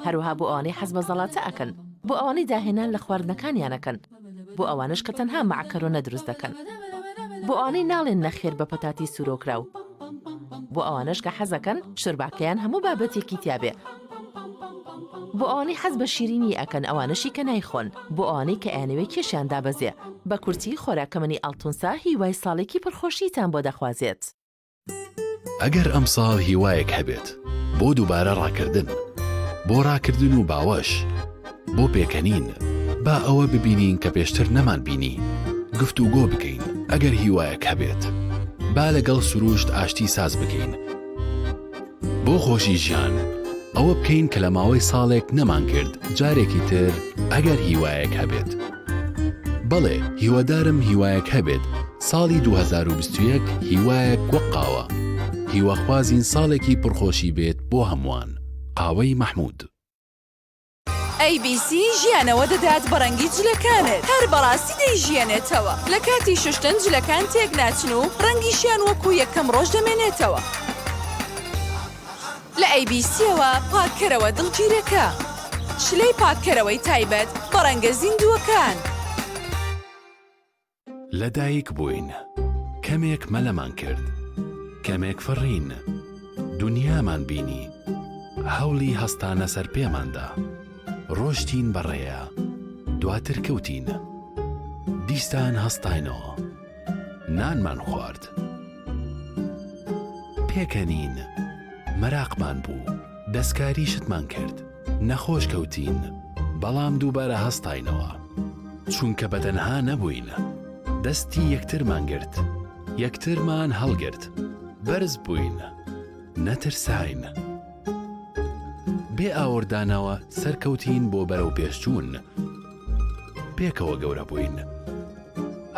هەروەها بۆ ئەوانەی حەز بە زەڵاتە ئەکەن، بۆ ئەوانەی داهێنان لە خواردنەکانیان ئەکەن، بۆ ئەوانەش کە تەنها مەعکەرۆنە دروست دەکەن، بۆ ئەوانەی ناڵێن نەخێر بە پەتاتی سورۆکراو، بۆ ئەوانەش کە حەزەکەن شرباکەیان هەموو بابەتێکی تیابێ. بۆ ئەوانەی حەز بە شیرینی ئەکەن، ئەوانەشی کە نایخۆن، بۆ ئەوانەی کە ئەیانەوێ کێشیان دابەزێ. بە کورتی، خۆراکەمەنی ئەڵتونسا هیوای ساڵێکی پڕخۆشیتان بۆ دەخوازێت. ئەگەر ئەمساڵ هیوایەک هەبێت بۆ دووبارە ڕاکردن، بۆ ڕاکردن و باوەش، بۆ پێکەنین، با ئەوە ببینین کە پێشتر نەمان بینی، گفتوگۆ بکەین ئەگەر هیوایەک هەبێت، با لەگەڵ سروشت ئاشتی ساز بکەین. بۆ خۆشی ژیان، ئەوە بکەین کە لە ماوەی ساڵێک نەمان کرد، جارێکی تر ئەگەر هیوایەک هەبێت. بەڵێ، هیوادارم هیوایەک هەبێت، ساڵی دوو هەزار و بیست و یەک هیوایەک وەک قاوە. هیوەخوازین ساڵێکی پڕخۆشی بێت بۆ هەمووان. قاوەی مەحموود. ئەی بی سی ژیانەوە دەدات بە ڕەنگی جلەکانت، هەر بەڕاستی دەیژیەنێتەوە. لە کاتی شوشتن جلەکان تێک ناچن و ڕەنگیشیان وەکو یەکەم ڕۆژ دەمێنێتەوە. لە ئەی بی سیەوە پاککەرەوە دڵگیرەکە، شلەی پاککەرەوەی تایبەت بە ڕەنگە زیندووەکان. لەدایک بووین. کەمێک مەلەمان کرد. کەمێک فڕین. دونیامان بینی. هەوڵی هەستانە سەر پێماندا. ڕۆشتین بەڕێیە. دواتر کەوتین. دیسان هەستاینەوە. نانمان خوارد. پێکەنین. مەراقمان بوو. دەستکاری شتمان کرد. نەخۆش کەوتین، بەڵام دووبارە هەستاینەوە. چونکە بەتەنها نەبووین. دەستی یەکترمان گرت. یەکترمان هەڵگرت. بەرز بووین. نەترساین. بێ ئاوردانەوە سەرکەوتین بۆ بەرەو پێشچوون. پێکەوە گەورە بووین.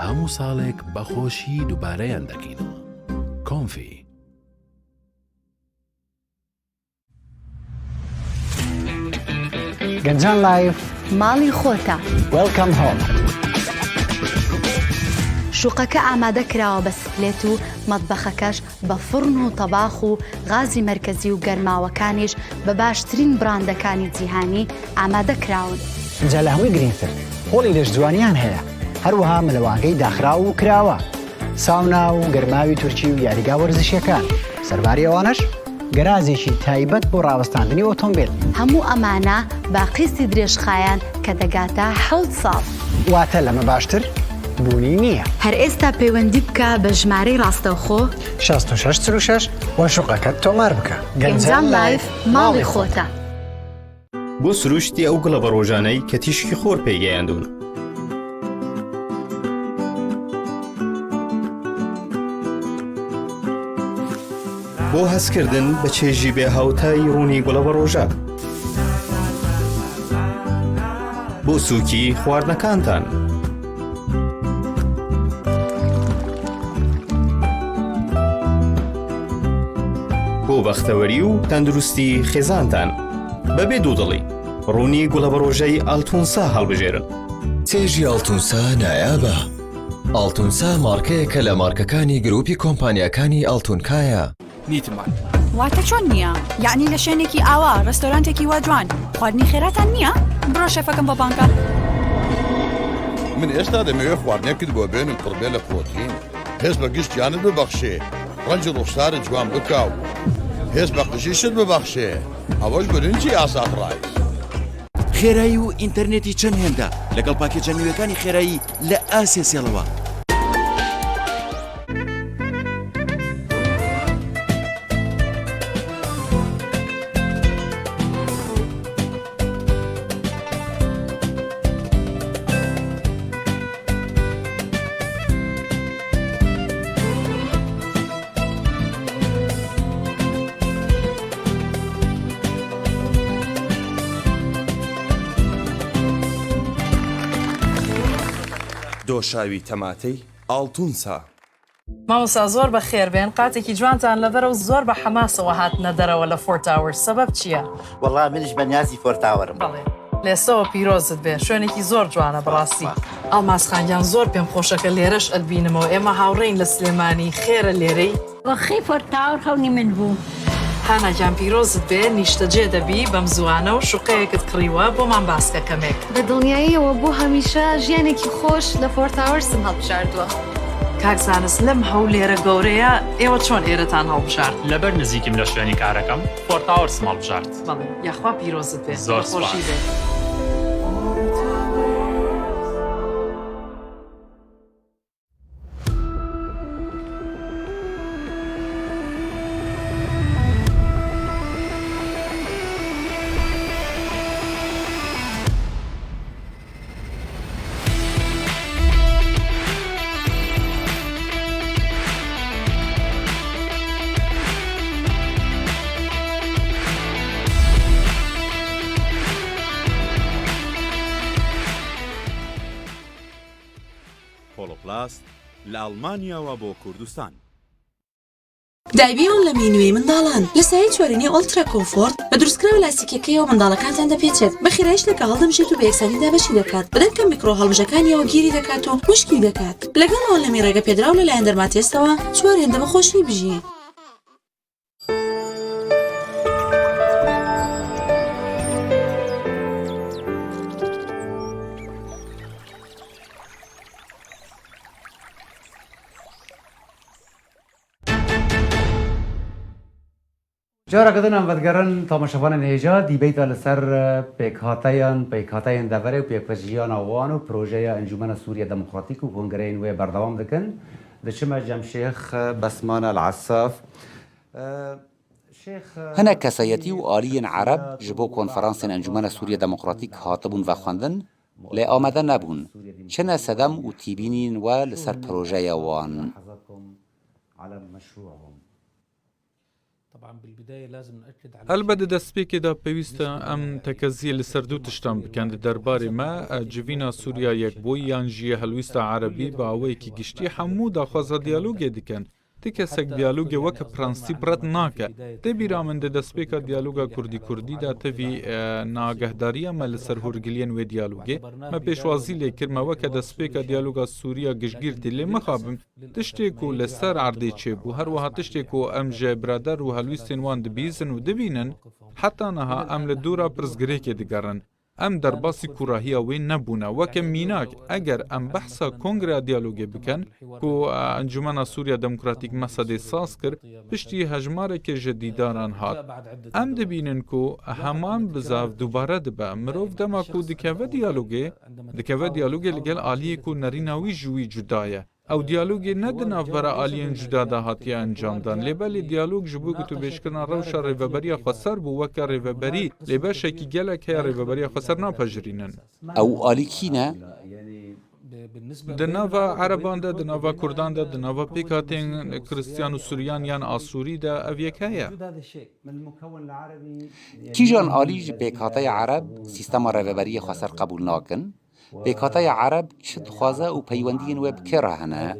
هەموو ساڵێک بە خۆشی دووبارەیان دەکەینەوە. کۆنفی. گەنجان لایف. ماڵی خۆتە. Welcome home. شوقەکە ئامادە کراوە بە سپلێت و مەتبەخەکەش بە فڕن و تەباخ و غازی مەرکەزی و گەرماوەکانیش بە باشترین براندەکانی جیهانی ئامادە کراون. جا لە هەمووی گرنگتر، هۆڵی لێش جوانیان هەیە، هەروەها ملەوانگەی داخراو و کراوە، ساونا و گەرماوی تورکی و یاریگا وەرزشیەکان. سەرباری ئەوانەش، گەراجێکی تایبەت بۆ ڕاوەستاندنی ئۆتۆمبیل. هەموو ئەمانە بە قیستی درێژخایەن کە دەگاتە حەوت ساڵ. واتە لەمە باشتر بوونی نییە. هەر ئێستا پەیوەندی بکە بە ژمارەی ڕاستەوخۆ. شەست و شەش چل و شەش و شوقەکەت تۆمار بکە. گەنجان لایف، ماڵی خۆتە. بۆ سروشتی ئەو گوڵە بە ڕۆژانەی کە تیشکی خۆر پێیگەیاندون. بۆ هەستکردن بە چێژی بێ هاوتای ڕوونی گوڵە بە ڕۆژە. بۆ سووکی خواردنەکانتان. بۆ بەختەوەری و تەندروستی خێزانتان. بەبێ دوودڵی، ڕوونی گوڵە بە ڕۆژەی ئالتونسا هەڵبژێرن. چێژی ئالتونسا نایابە. ئالتونسا مارکەیەکە لە مارکەکانی گروپی کۆمپانیاکانی ئالتونکایە. نیتمان. واتە چۆن نییە؟ یعنی لە شوێنێکی ئاوا، ڕێستۆرانتێکی وا جوان، خواردنی خێراتان نییە؟ بڕۆ شێفەکەم بۆ بانگە. من ئێستا دەمەوێت خواردنێکت بۆ بێنم پڕبێ لە پرۆتین. هێز بە گشت گیانت ببەخشێ، ڕەنج ڕوخسارت جوان بکاو. هێز بە قژیشت ببەخشێ، ئەوەش برنجی ئاسات ڕایس. خێرایی و ئینتەرنێتی چەند هێندە لەگەڵ پاکێجە نوێکانی خێرایی لە ئاسێسێڵەوە. دۆشاوی تەماتەی ئاڵتونسا. مامۆستا، زۆر بە خێر بێن. قاتێکی جوانتان لەبەرە و زۆر بە حەماسەوە هاتنە دەرەوە لە فۆر تاوەر. سەبەب چییە؟ وەڵا منیش بە نیازی فۆر تاوەرم. بەڵێ. لێستەوە پیرۆزت بێ. شوێنێکی زۆر جوانە بەڕاستی. سپاس. ئەڵماس خانگیان، زۆر پێم خۆشە کە لێرەش ئەتبینمەوە. ئێمە هاوڕێین لە سلێمانی. خێرە لێرەی. وەخی فۆر تاوەر خەونی من بوو. هانا گیان، پیرۆزت بێ. نیشتەجێ دەبی بەم زوانە و شوقەیەکت کڕیوە. بۆمان باسکە کەمێک. بە دڵنیاییەوە بۆ هەمیشە ژیانێکی خۆش لە فۆر تاوەرسم هەڵبژاردووە. کاک زانست، لەم هەولێرە گەورەیە ئێوە چۆن ئێرەتان هەڵبژارد؟ لەبەر نزیکیم لە شوێنی کارەکەم، فۆر تاوەرسم هەڵبژارد. بەڵێ، یاخوا پیرۆزت بێ. زۆر سپاس. خۆشی بێ. پۆڵۆپلاست لە ئەڵمانیاوە بۆ کوردستان. دایبی ئۆنلەمی نوێی منداڵان لە سایەی چوارینی ئۆلترا کۆمفۆرت بە دروستکراوە لاستیکیەکەیەوە منداڵەکانتان دەپێچێت، بە خێرایش لە کاهەڵ دەمژێت و بە یەکسانی دابەشی دەکات، بە دەنکە میکرۆ هەڵمژەکانیەوە گیری دەکات و وشکی دەکات. لەگەڵ ئۆنلەمی ڕێگە پێدراو لەلایەن دەرماتێستەوە چوار هێندە بە خۆشی بژی. Careke din em vedigerin tamaşevanên hêja dîbeyta li ser pêkhateyan, pêkhateyên deverê û pêkvejiyana wan û projeya Encûmena Sûriya Demokratîk û kongreyên wê berdewam dikin. Diçime cem Şêx Besman El Essaf. Hinek kesayetî û aliyên ereb ji bo konferansên Encûmena Sûriya Demokratîk hatibûn vexwendin, lê amade nebûn. Çi ne sedem û tîbînîn we li ser projeya wan? Helbet di destpêkê de pêwîst e em tekeziyê li ser du tiştan bikin. Di derbarê me, e, civîna Sûriya Yekbûyî yan jî helwîsta erebî bi awayekî giştî hemû daxwaza diyalogê dikin. Ti kesek diyalogê weke prensîp red nake. Tê bîra min di destpêka diyaloga Kurdî-Kurdî de tevî, e, nagehdariya me li ser hûrgiliyên wê diyalogê. Me pêşwazî lê kir, me weke destpêka diyaloga Sûriya giştgîr tê, lê mixabin tiştê ku li ser erdê çêbû, her wiha tiştê ku em ji birader û helwîstên wan dibîzin û dibînin, heta niha em li dora pirsgirêkê digerin. Em derbasî kûrahiya wê nebûne. Weke mînak, eger em behsa Kongreya Diyalogê bikin, ku, e, Encûmena Sûriya Demokratîk mesedê saz kir, piştî hejmareke ji dîdaran hat. Em dibînin ku heman bizav dubare dibe. Mirov dema ku dikeve diyalogê, dikeve diyalogê li gel aliyê ku nerîna wî ji wî cuda ye. Ew diyalogê ne di navbera aliyên cuda de hatiye encamdan. Lê belê diyalog ji bo gotûbêjkirina rewşa Rêveberiya Xweser bû, weke rêveberî, lê beşekî gelek heye Rêveberiya Xweser napejirînin. Ew alî kî ne? Di nava Ereban de, di nava Kurdan de, di nava pêkhatên Kristiyan û Suryan yan Asûrî de ev yek heye. Kîjan alî ji pêkhateya Ereb sîstema Rêveberiyê Xweser qebûl nakin? Pêkhateya Ereb çi dixwaze û peywendiyên wê bi kê re hene?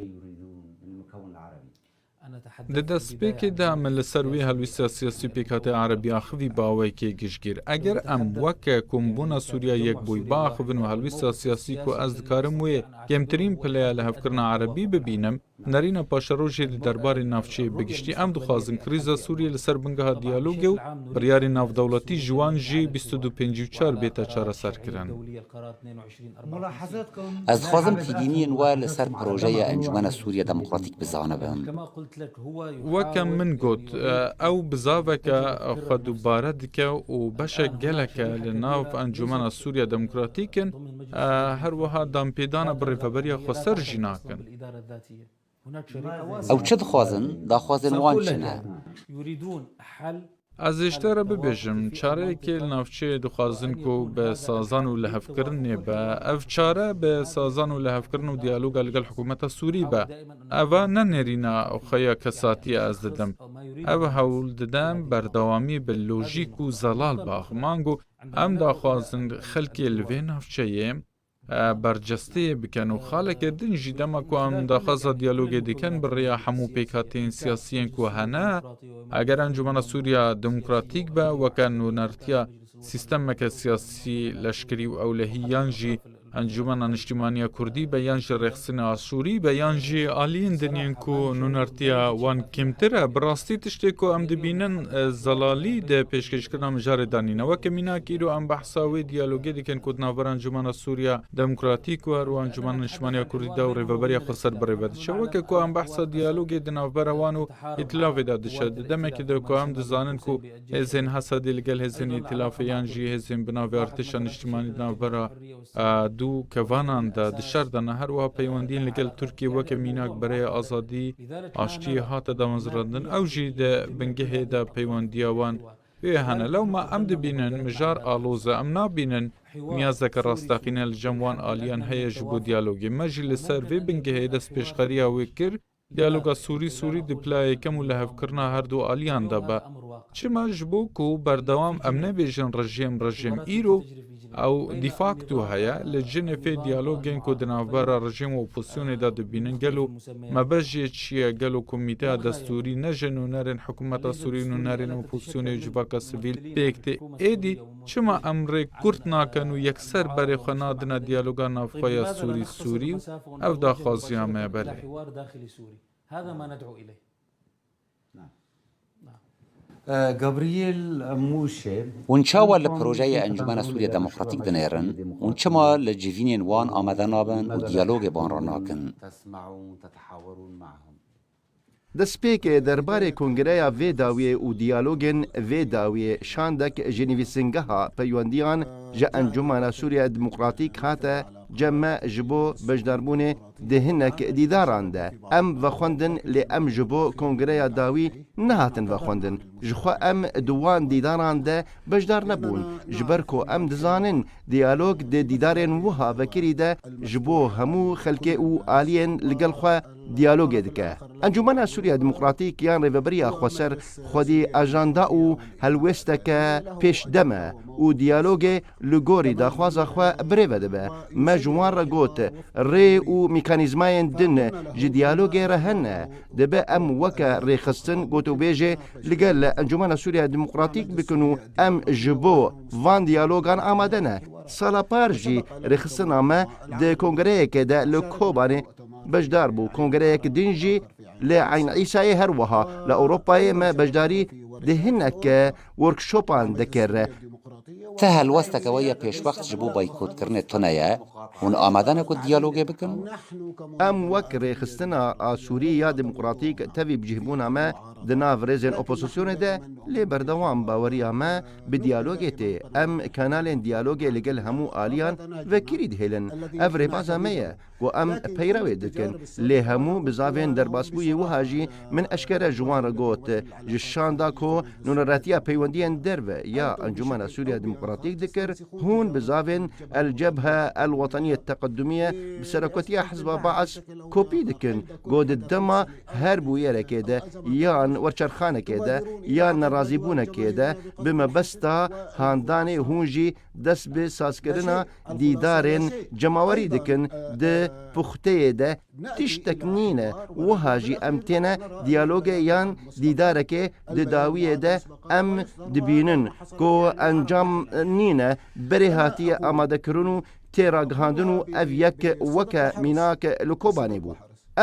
Di destpêkê de min li ser wê helwîsta siyasî pêkhateya Erebî axivî bi awayekê giştgîr. Eger em weke Kombûna Sûriya Yekbûyî biaxivin û helwîsta siyasî ku ez dikarim wê kêmtirîn pileya lihevkirina Erebî bibînim, nerîna paşerojê di derbarê navçeyê bi giştî, em dixwazin krîza Sûriyê li ser bingeha diyalogê û biryarên navdewletî ji wan jî bîst û du pêncî û çar bête çareserkirin. Ez dixwazim tîbîniyên we li ser projeya Encûmena Sûriya Demokratîk bizanibim. Weke min got, ew bizaveke xwe dubare dike û beşek gelek e li nav Encûmena Sûriya Demokratîk in, her wiha danpêdana bi Rêveberiya Xweser jî nakin. Ew çi dixwazin? Daxwazên wan çi ne? Ez ê ji te re bibêjim, çareyekê li navçeyê dixwazin ku bi sazan û lihevkirinê be. Ev çare bi sazan û lihevkirin û diyaloga li gel hikûmeta Sûrî be. Eva ne nêrîna xwe ya kesatiyê ez didim. Ev hewl didem berdewamî bi lojîk û zelal biaxivin. Ango em daxwazin xelkê li vê navçeyê e, bercesteyê bikin û xaleke din jî dema ku em daxwaza diyalogê dikin bi rêya hemû pêkhateyên siyasiyên ku hene, eger Encûmena Sûriya Demokratîk be, weke nûnertiya sîstemeke siyasî, leşkerî û ewlehî yan jî Encûmena Niştîmaniya Kurdî be yan jî rêxistina Aşûrî be yan jî aliyên din yên ku nûnertiya wan kêmtir e, bi rastî tiştê ku em dibînin, e, zelalî di pêşkêşkirina mijarê de nîne. Weke mînak îro em behsa wê diyalogê dikin ku di navbera Encûmena Sûriya Demokratîk û her wiha Encûmena Niştîmaniya Kurdî de û Rêveberiya Xweser bi rê ve diçe. Weke ku em behsa diyalogê di navbera wan û Îtilafê de diçe. Di demekê de ku em dizanin ku hêzên Hesedê li gel hêzên Îtilafê yan jî hêzên bi navê Artêşa Niştîmanî di navbera, e, du kevanan de di şer de ne. Her wiha peywendiyên li gel Tirkiyê weke mînak Berê Azadî, Aştiyê hate damezrandin. Ew jî di bingehê de peywendiya wan wê hene. Lewma em dibînin mijar aloz e. Em nabînin niyazeke rasteqîne li cem wan aliyan heye ji bo diyalogê. Me jî li ser vê bingehê destpêşxeriya wê kir, diyaloga Sûrî-Sûrî di pila yekem û lihevkirina her du aliyan de be. Çima? Ji bo ku berdewam em nebêjin rejîm, rejîm. Îro Ew de facto heye. Li Cinêfê diyalogên ku di navbera rejîm û opozisyonê de dibînin, gelo mebest jê çi ye? Gelo komîteya destûrî ne ji nûnerên hikûmeta Sûrî û nûnerên opozisyonê û civaka sivîl pêk tê? Êdî çima em rê kurt nakin û yekser berê xwe nadine diyaloga navxwe ya Sûrî-Sûrî? Ev daxwaziya me ye, belê. Gabriel Mûşê. Hûn çawa li projeyê Encûmena Sûriya Demokratîk dinêrin? Hûn çima li civînên wan amade nabin û diyalogê bi wan re nakin? Destpêkê derbarê kongreya vê dawiyê û diyalogên vê dawiyê şandek ji nivîsingeha peywendiyan ji Encûmena Sûriya Demokratîk hate cem me ji bo beşdarbûnê di hinek dîdaran de. Em vexwendin, lê em ji bo kongreya dawî nehatin vexwendin. Ji xwe em di wan dîdaran de beşdar nebûn, ji ber ku em dizanin diyalog di dîdarên wiha vekirî de ji bo hemû xelkê û aliyên li gel xwe diyalogê dike. Encûmena Sûriya Demokratîk yan Rêveberiya Xweser xwedî ajanda û helwêsteke pêşdem e û diyalogê li gorî daxwaza xwe birêve dibe. Me ji wan re got, rê û mekanîzmayên din ji diyalogê re hene. Dibe em weke rêxistin gotûbêjê li gel Encûmena Sûriya Demokratîk bikin û em ji bo van diyalogan amade ne. Sala par jî rêxistina me di kongreyekê de li Kobanê beşdar bû. Kongreyek din jî li Eyn Îsayê, her wiha li Ewropayê me beşdarî di hinek workshopan dikir. Ti helwesteke we ya pêşwext ji bo boykotkirinê tune ye? Hûn amade ne ku diyalogê bikin? Em wek Rêxistina a Sûrî ya Demokratîk tevî bi cihbûna me di nav rêzên opozisyonê de, lê berdewam baweriya me bi diyalogê tê. Em kanalên diyalogê li gel hemû aliyan vekirî dihêlin. Ev rêbaza me ye ku em peyrewê dikin. Lê hemû bizavên derbasbûyî wiha jî min eşkere ji wan re got, ji şanda ku nûneratiya peywendiyên derve ya Encûmena Sûriya Demokratîk dikir, hûn bizavên El Cebhe El Weteniye Teqeddumiye bi serokwetiya Hizba Baas kopî dikin ku di dema her bûyerekê de yan werçerxanekê de yan nerazîbûnekê de bi mebesta handanê hûn jî dest bi sazkirina dîdarên cemawerî dikin di puxteyê de tiştek nîne. Wiha jî em têne diyalogê yan dîdarekê di dawiyê de em dibînin ku encam nîne berê hatiye amadekirin û tê ragihandin û ev yek weke mînak li Kobanê bû.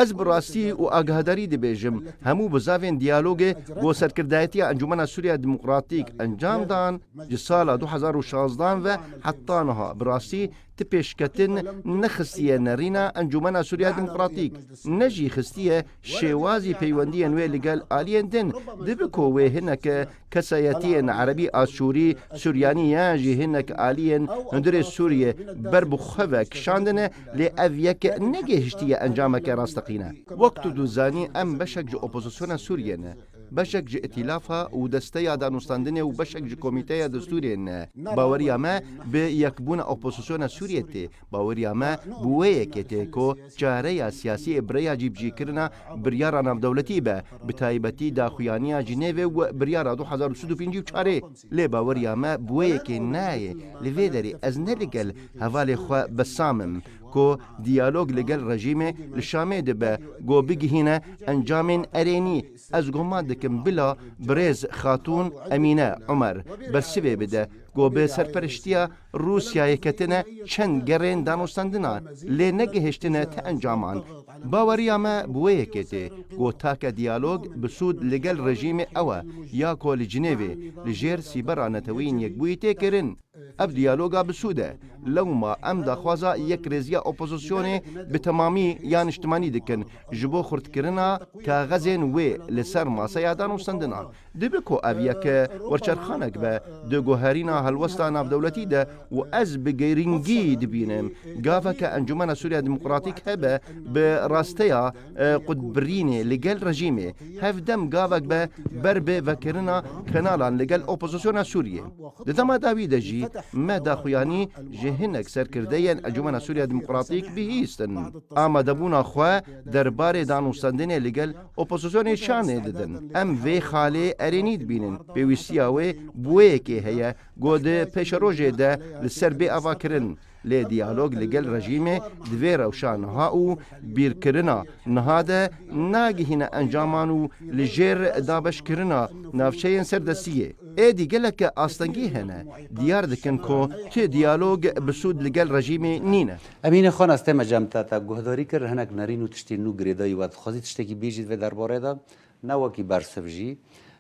Ez bi rastî û agahdarî dibêjim, hemû bizavên diyalogê ku serkirdayetiya Encûmena Sûriya Demokratîk encam dan, ji sala du hezar û şazdan ve heta niha bi rastî ti pêşketin nexistiye nerîna Encûmena Sûriya Demokratîk, ne jî xistiye şêwazî peywendiyên wê li gel aliyên din. Dibe ku wê hineke kesayetiyên erebî a Sûrî, Suryanî yan jî hinek aliyên hundirê Sûriyê ber bi xwe ve kişandine, lê ev yek negihiştiye encameke rasteqîne. Wek tu dizanî, em beşek ji opozisyona Sûriyê ne, beşek ji îtîlafa û desteya danûstandinê û beşek ji komîteya destûrê ne. Baweriya me bi yekbûna opozisyona Sûriyê tê. Baweriya me bi wê yekê tê ku çareya siyasî bi rêya cîbicîkirina biryara navdewletî be, bi taybetî daxuyaniya Cinêvê û biryara du hezar û sed û pêncî û çarê. Lê baweriya me bi wê yekê nayê. Li vê derê ez ne li gel hevalê xwe Besam im ku diyalog li gel rejîmê li Şamê dibe ku bigihîne encamên erênî. Ez guman dikim bila birêz Xatûn Emîne Umer bersivê bide ku bi serpereştiya Rûsyayê ketine çend gerên danûstandina, lê negihiştine ti encaman. Baweriya me bi wê yekê tê ku take diyalog bi sûd li gel rejîmê ew e ya ku li Cinêvê li jêr Sîbera Neteweyên Yekbûyî tê kirin. Ev diyaloga bi sûd e. Lewma em daxwaza yekrêziya opozisyonê bi temamî ya niştimanî dikin ji bo xurtkirina kaxezên wê li ser maseya danûstandinan. Dibe ku ev yek werçerxanek be di guherîna helwesta navdewletî de û ez bi girîngî dibînim gaveke Encûmena Sûriya Demokratîk hebe bi rasteya, e, qutbirînê li gel rejîmê, hevdem gavek be ber bi vekirina kenalan li gel opozisyona Sûriyê. Di dema dawî de jî me daxuyanî ji hinek serkirdeyên Encûmena Sûriya Demokratîk bihîstin. Amadebûna xwe derbarê danûstandinê li gel opozisyonê şanê didin. Em vê xalê erênî dibînin. Pêwîstiya wê bi wê yekê heye. Di pêşerojê de li ser bê ava kirin, lê diyalog li gel rejîmê di vê rewşa niha û bîrkirina niha de nagihîne encaman û li jêr dabeşkirina navçeyên serdestiyê. Êdî gelek astengî hene, diyar dikin ku tu diyalog bi sûd li gel rejîmê nîne. Emîne Xanas, te me cem te, te guhdarî kir, hinek nerîn û tiştên nû girêdayî we. Dixwazî tiştekî bêjî di vê derbarê de, ne wekî bersiv jî,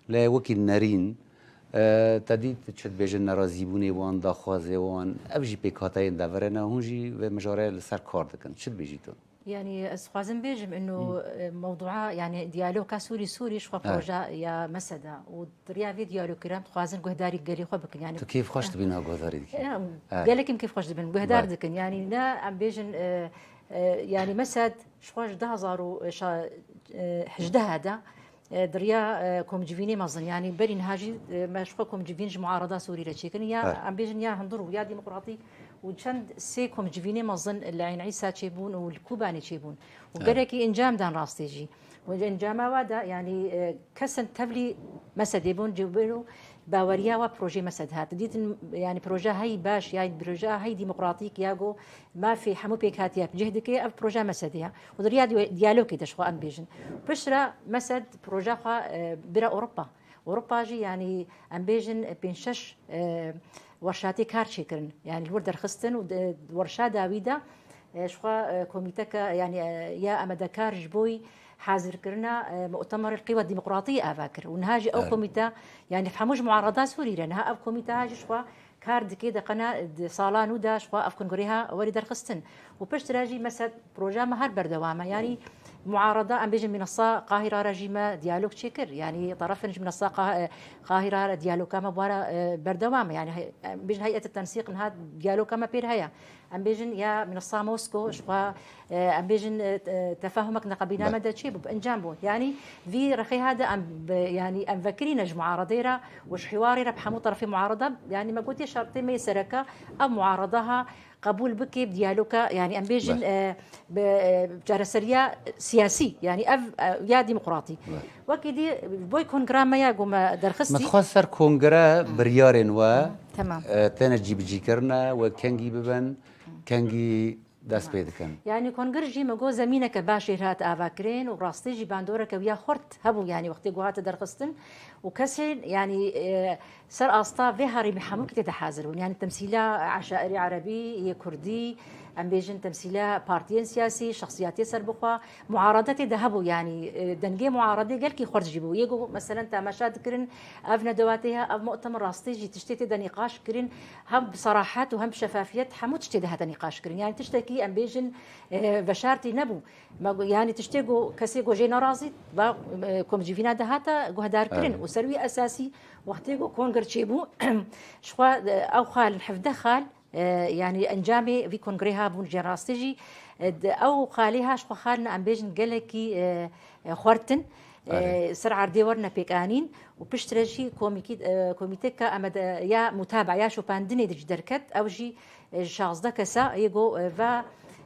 lê wekî nerîn, e, te dît çi dibêjin, nerazîbûnê wan, daxwazê wan, ev jî pêkhateyên deverê ne, hûn jî vê mijarê li ser kar dikin. Çi dibêjî tu? Yani ez dixwazim bêjim ino, e, mewdua, yani diyaloga Sûrî Sûrî ji xwe proje ya meseda û di riya vê diyalogkira em dixwazin guhdarî gelê xwe bikin. Yani tu kêfxweş dibî niha guhdarî dikî? Ya, gelek em kêfxweş dibin, guhdar dikin. Yani ne em bêjin, e, e, yani mesed ji xwe ji du hazar û hejdeh de, e, di riya, e, komcivînê mezin, yani berî niha jî, e, me ji xwe komcivîn ji muarada Sûrî re çêkirin, ya em bêjin ya hundir û ya demokratîk û çend sê komcivînê mezin li Eyn Îsa çêbûn û li Kobanê çêbûn. Û gelekî encam dan rastê jî. Û encama wa da, yani, e, kesin tevlî mesedê bûn, cewbêr û baweriya wa projeyê mesed hat. Dîtin, yani, proje hey baş, ya proje hey demokratîk, ya go mafê hemû pêkhatiya cih dike, ev proje mesedê ya. Û di riya diyo-, diyalogê de ji xwe em bêjin. Piştre mesed proje xwe, e, bira Ewropa. Ewropa jî, yani, em bêjin, e, pênc şeş, e, werşatê kar çêkirin. Yani, li wir derxistin û di werşa dawî de, e, ji xwe, e, komîteke, yani, e, ya amadekar ji boy hazirkirina, e, mu'temerê Qîwa Demokratî ava kir. Û niha jî ew komîte, yani, hemû ji muarada Sûrî re. Niha ev komîte ha jî ji xwe kar dike, de qena di sala nû de ji xwe ev kongreha werî derxistin. Û piştre jî mesed proja me her berdewam e. Yani muarada, em bêjin, minasa Qahira re jî me diyalog çêkir. Yani terefin ji minasa Qah-, Qahira re diyaloga me wara, e, berdewam e. Yani hey-, em bêjin heyet tensîq niha diyaloga me pêr heye. Em bêjin ya minasa Mosko, ji xwe, e, em bêjin, e, te-, tefahumek neqebîna me de çê bû, encam bû. Yani vî rexê ha de em bi, yani em vekirîne ji muaradê re û ji hiwarê re bi hemû terefê muarada, yani me gotiye şertê me yê sereke ev muarada ha qebûl bike bi diyaloga, yani em bêjin, e, bi, e, çareseriya siyasî, yani ev, e, ya demokratî. Wekî dî boy kongra me ya ku me derxistî. Me dixwest ser kongre biryarên we, Tamam. e, têne cîbicîkirine, we kengî bibin, kengî dest pê dikin. Yani kongir jî me got zemîneke baş jê hat avakirin û rastî jî bandoreke wiya xurt hebû, yani wextê ku hate derxistin û kesên, yani, e, ser asta vê herêmê hemûkî tê de hazir bûn. Yani temsîla eşairê erebî yê kurdî, em bêjin temsîla partiyên siyasî, şexsiyatê serbixwe, muarade tê de hebû. Yani, e, dengê muaredê gelkî xurt jî bû. Yê ku meselen temaşa dikirin, ev nedewatê ya, ev mu'temer rastî jî tiştê tê de nîqaş kirin, hem bi serahet û hem bi şefafiyet hemû tiştê de hate nîqaş kirin. Yani tiştekî em bêjin, e, veşartî nebû. Me got, yani tiştê ku kesê ku jê nerazî, va, e, komcivîna de hate guhdarkirin. Û ser wî esasî wextê ku kongir çêbû, ji xwe, e, ew xal, hevdeh xal, e, yani encamê vî kongrê ha bûn jê rastî jî, e, di ew xalê ha ji xwe xalin em bêjin gelekî, e, e, xwertin, e, ser erdê werine pêkanîn û piştre jî komîkî, e, komîteka amade ya mutaba ya şopandinê de jî derket, ew jî, e, şazdeh kesa yê go, e, va,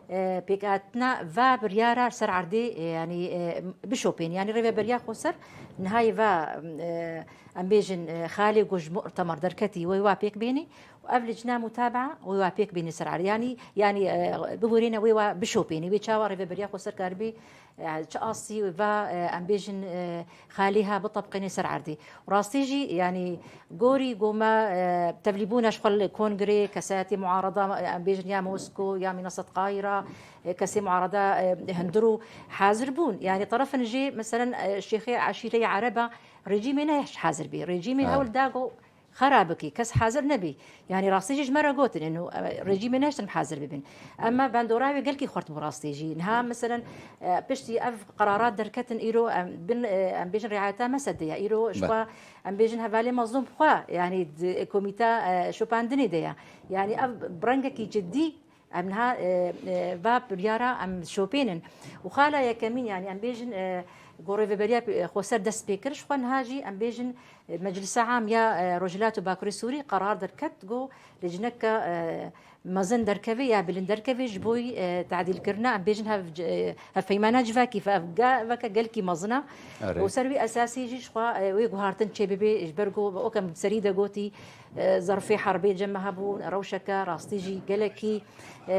e, pêkhatina va biryara ser erdê, e, yani, e, bişopên. Yani rêveberiya xweser nihayê va, e, em bêjin, e, xalê ku ji mu'temer derketî wê wa pêk bênî û ev licna mutaba wê wa pêk bênî ser erdê. Yani, yani, e, bibûrêne wê wa bişopênî. Wê çawa rêveberiya xweser karibî, e, çi astî va, e, em bêjin, e, xalî ha bitebqênê ser erdê. Rastî jî, yani, gorî goma, e, tevlîbûna ji xwe li kongrê, kesayetê muarada, e, em bêjin ya Mosko, ya Mînasat Qahira, e, kesê muarada, e, hundir û hazir bûn. Yani, terefin jê, meselen, e, şêxê eşîreyê ereba rejîmê ne hazir bî. Rejîmê hewl da go xera bikî, kes hazir nebî. Yani rastî jî ji me re gotin, ino, e, rejîmê neştin hazir bibin. Ema bandora wê gelkî xurt bû rastî jî. Niha, meselen, e, piştî ev qerarat derketin îro, em bin, e, em bêjin riayeta Mesedê ya. Îro ji xwe, em bêjin hevalê mezlûm xwe, yani di komîta, e, şopandinê de ya. Yani ev bi rengekî cidî Em niha, e, e, va biryara em şopênin. Û xala yekemîn, yani em bêjin, e, ku rêveberiya, e, xweser dest pê kir, ji xwe niha jî em bêjin, e, Meclisa Am ya, e, Rojhilat û Bakurê Sûrî qerar derket, ku licneke, e, Mezin derkeve ya bilind derkeve ji bo, e, tadîlkirina, em bêjin hev-, e, hevpeymana civakî, ev gaveke gelkî mezin e. Erê. Û ser wî esasî jî ji xwe, e, wê guhartin çêbibe, ji ber ku weke min serî de gotî, e, zerfê herbê cem me hebûn, rewşeke rastî jî gelekî, e,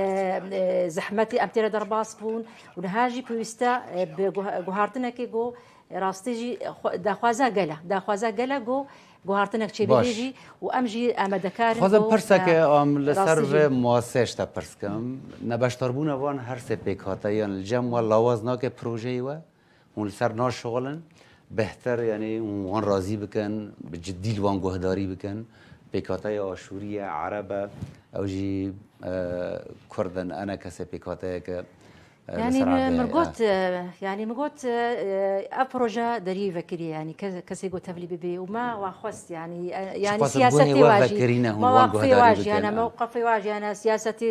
e, zehmetî em tê re derbas bûn û niha jî pêwîste, e, bi guha-, guhartinekê ku rastî jî xwe-, daxwaza gel e. Daxwaza gel e ku guhartinek çêbibê Baş. jî û em jî amadekar in Dixwazim ku pirseke, em, li ser rastî jî vê muasê ji te pirs kim. Nebeşdarbûna van her sê pêkhateyan li cem we lawaz nake projeyê we? Hûn li ser naşixulin? Bêhtir, yanî hûn wan razî bikin, bi ciddî li wan guhdarî bikin. Pêkhateya Aşûrî ye, Ereb e, ew jî, e, Kurd in, ene kesê pêkhateyeke, e, li Yanî ser min, Erdê, min e. got, e, yanî min got, e, ev proje derî vekirî, yanî ke-, kesê got tevlî bibê û me wa xwest, yanî, e, yanî Çiqas siyasetê bûnê we wa jî, vekirîne, hûn me wan waqfê guhdarî wa jî bikin, hene, e. me waqfê wa jî hene, siyasetê,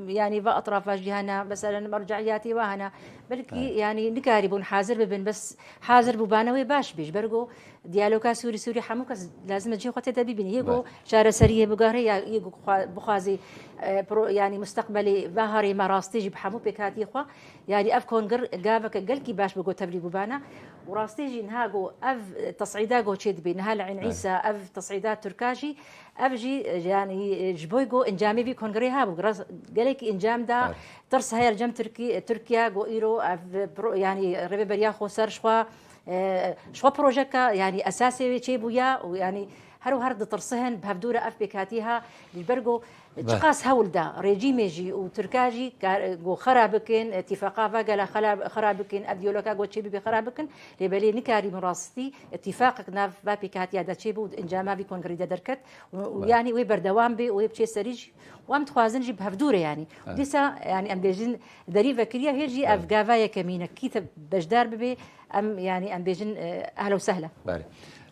e, yanî va etrafa jî hene, meselen merceiyatê wa hene. Belkî, Evet. yanî nikarîbûn hazir bibin, bes hazir bûbane wê baş bê. Ji ber ku diyaloga Sûrî, Sûrî hemû kes lazim e cihê xwe tê de bibîne. Yê ku Evet. çareseriyê bigere ya yê ku xwe-, bixwazî, e, pro-, yanî musteqbelê ve herêma rastî jî bi hemû pêkhatiyê xwe. Yanî ev kongir gaveke gelkî baş bi ku tevlî bûbane. Û rastî jî niha ku ev tesîda ku çê dibê, niha li Eyn Evet. Îsa ev tesîda Tirka jî, ev jî, e, yanî, e, ji bo ku encamê vî kongirê hebû. Rast, gelekî encam da Evet. tirs heye li cem Tirkî-, Tirkiye ku îro ev pro-, yanî rêveberiya xweser ji xwe, e, ji xwe projeka, yanî esasê wê çêbûya û yanî her û her ditirsihin bi hevdû re ev pêkhatî ha, ji ber ku Be. çiqas hewl da rejîmê jî û Tirka jî kar-, ku xera bikin, îtîfaqa ve gele xela-, xera bikin, ev diyaloga ku çêbibê xera bikin, lê belê nikarîbûn rastî îtîfaqek nav va pêkhatiya de çêbû û encama vî kongirî de derket û, û Be. yanî wê berdewam bê û wê biçê serî jî û em dixwazin jî bi hevdû re yanî. Evet. Dîsa yanî em bêjin derî vekiriye hê jî ev Evet. gava yekemîn e. Kî te beşdar bibê, em yanî em bêjin, e, ehla û sehla. Belê.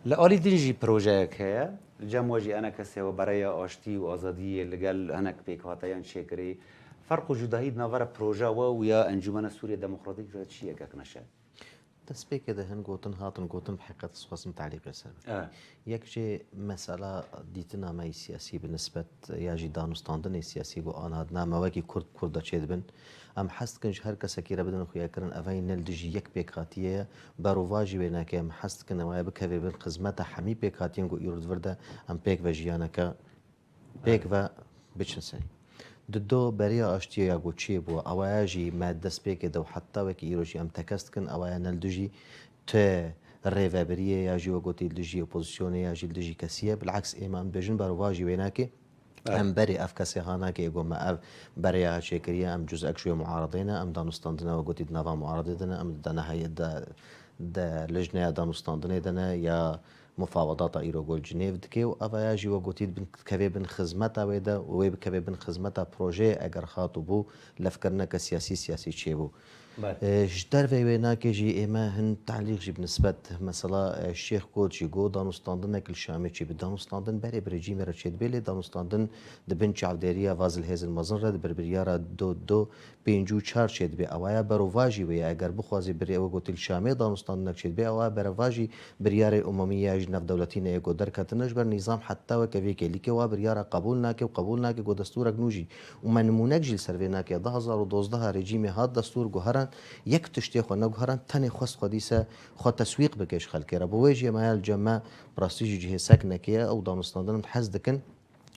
Li alî din jî projeyek heye. Li cem we jî enekesê we bereya aştî û azadiyê li gel hinek pêkhateyan çêkirî. Ferq û cudahî di navbera proja we û ya Encûmena Sûriye Demokratîk de çi ye kek Neşe? Destpêkê de hin gotin, hatin gotin, bi heqîqet ez xwestim telîqê ser bikim. Evet. Yek jê mesela dîtina me yê siyasî bi nisbet ya jî danûstandinê siyasî ku aniha di nav me wekî Kurd, Kurd de çêdibin. Em hez dikin ji her kesekî re bidin xuyakirin, ev ne li dijî yek pêkhatiyê ye. Berovajî wê nake, em hez dikin ew ê bikeve bin xizmeta hemî pêkhatiyên ku îro di vir de em pêk ve jiyaneke pêk ve biçin serî. Di do beriya aştiyê ya ku çêbû, awaya jî me destpêkê de û heta wekî îro jî em tekez dikin, awaya ne li dijî tu rêvebiriyê ya jî we gotî li dijî opozisyonê ya jî li dijî kesî ye. Bileks ême em dibêjin berovajî wê nake. Evet. Em berê ev kesê ha nake, ê ku me ev bereya çêkiriye, em cuzek ji wê muaredê ne, em danûstandine we gotî di nava muaredê de ne, em di deneheyê de, de lijneya danûstandinê de ne, ya mufawedata îro ku li Cinêv dike û evaya jî we gotî dibin, dikeve bin xizmeta wê de û wê bikeve bin xizmeta projeyê eger hat û bû levkirineke siyasî, siyasî çêbû. Belê. E, ji dervê wê nake jî ê me hin telîq jî bi nisbet mesela, e, Şêx Kot jî got danûstandinek li Şamê çêbû. Danûstandin berê bi rejîmê re çêdibe, lê danûstandin di bin çavdêriya Vazil Hêzin Mezin re di birbiryara do do pêncî û çar çêdibe. Ewaya berovajî wê ye. Eger bixwazî birê ew gotî li Şamê danûstandinek çêdibe, ewa berovajî biryarê umumî ya jî navdewletî ne yê ku derketine ji ber nîzam heta weke vê kêlîkê wa biryara qebûl nake û qebûl nake ku destûrek nû jî û me nimûnek jî li ser vê nake. Du hazar û dozdeh rejîmê hat destûr guheran, yek tiştê xwe neguheran, tenê xwest xwe dîse xwe teswîq bike ji xelkê re. Bi wê jî em aya li cem me bi rastî jî cihê sek neke ye. Ew danûstandin em hez dikin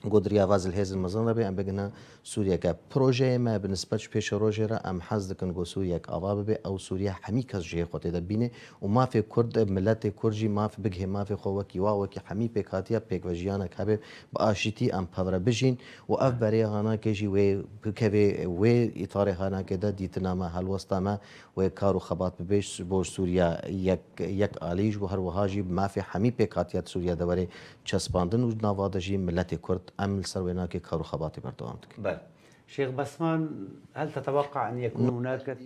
ku di riya Vazil Hêzin Mezin re bê, em bigihine Sûriyeke. Projeyê me bi nisbet ji pêşerojê re em hez dikin ku Sûriyek ava bibe, ew Sûriye hemî kes cihê xwe tê de bîne û mafê Kurd, miletê Kurd jî maf bigihê mafê xwe wekî wa, wekî hemî pêkhatiya pêkvejiyanek hebe, bi aşîtî em pevre bijîn û ev berê hanakê jî wê bikevê wê îtarê hanakê de dîtina me, helwesta me, wê kar û xebat bibe ji bo Sûriya yek, yek alî ji bo her wiha jî mafê hemî pêkhatiya di Sûriya de were çespandin û nava de jî miletê Kurd em li ser wê nakê kar û xebatê berdewam dikin. Belê. Şêx Besman, hel teteweqa en yekûn hunake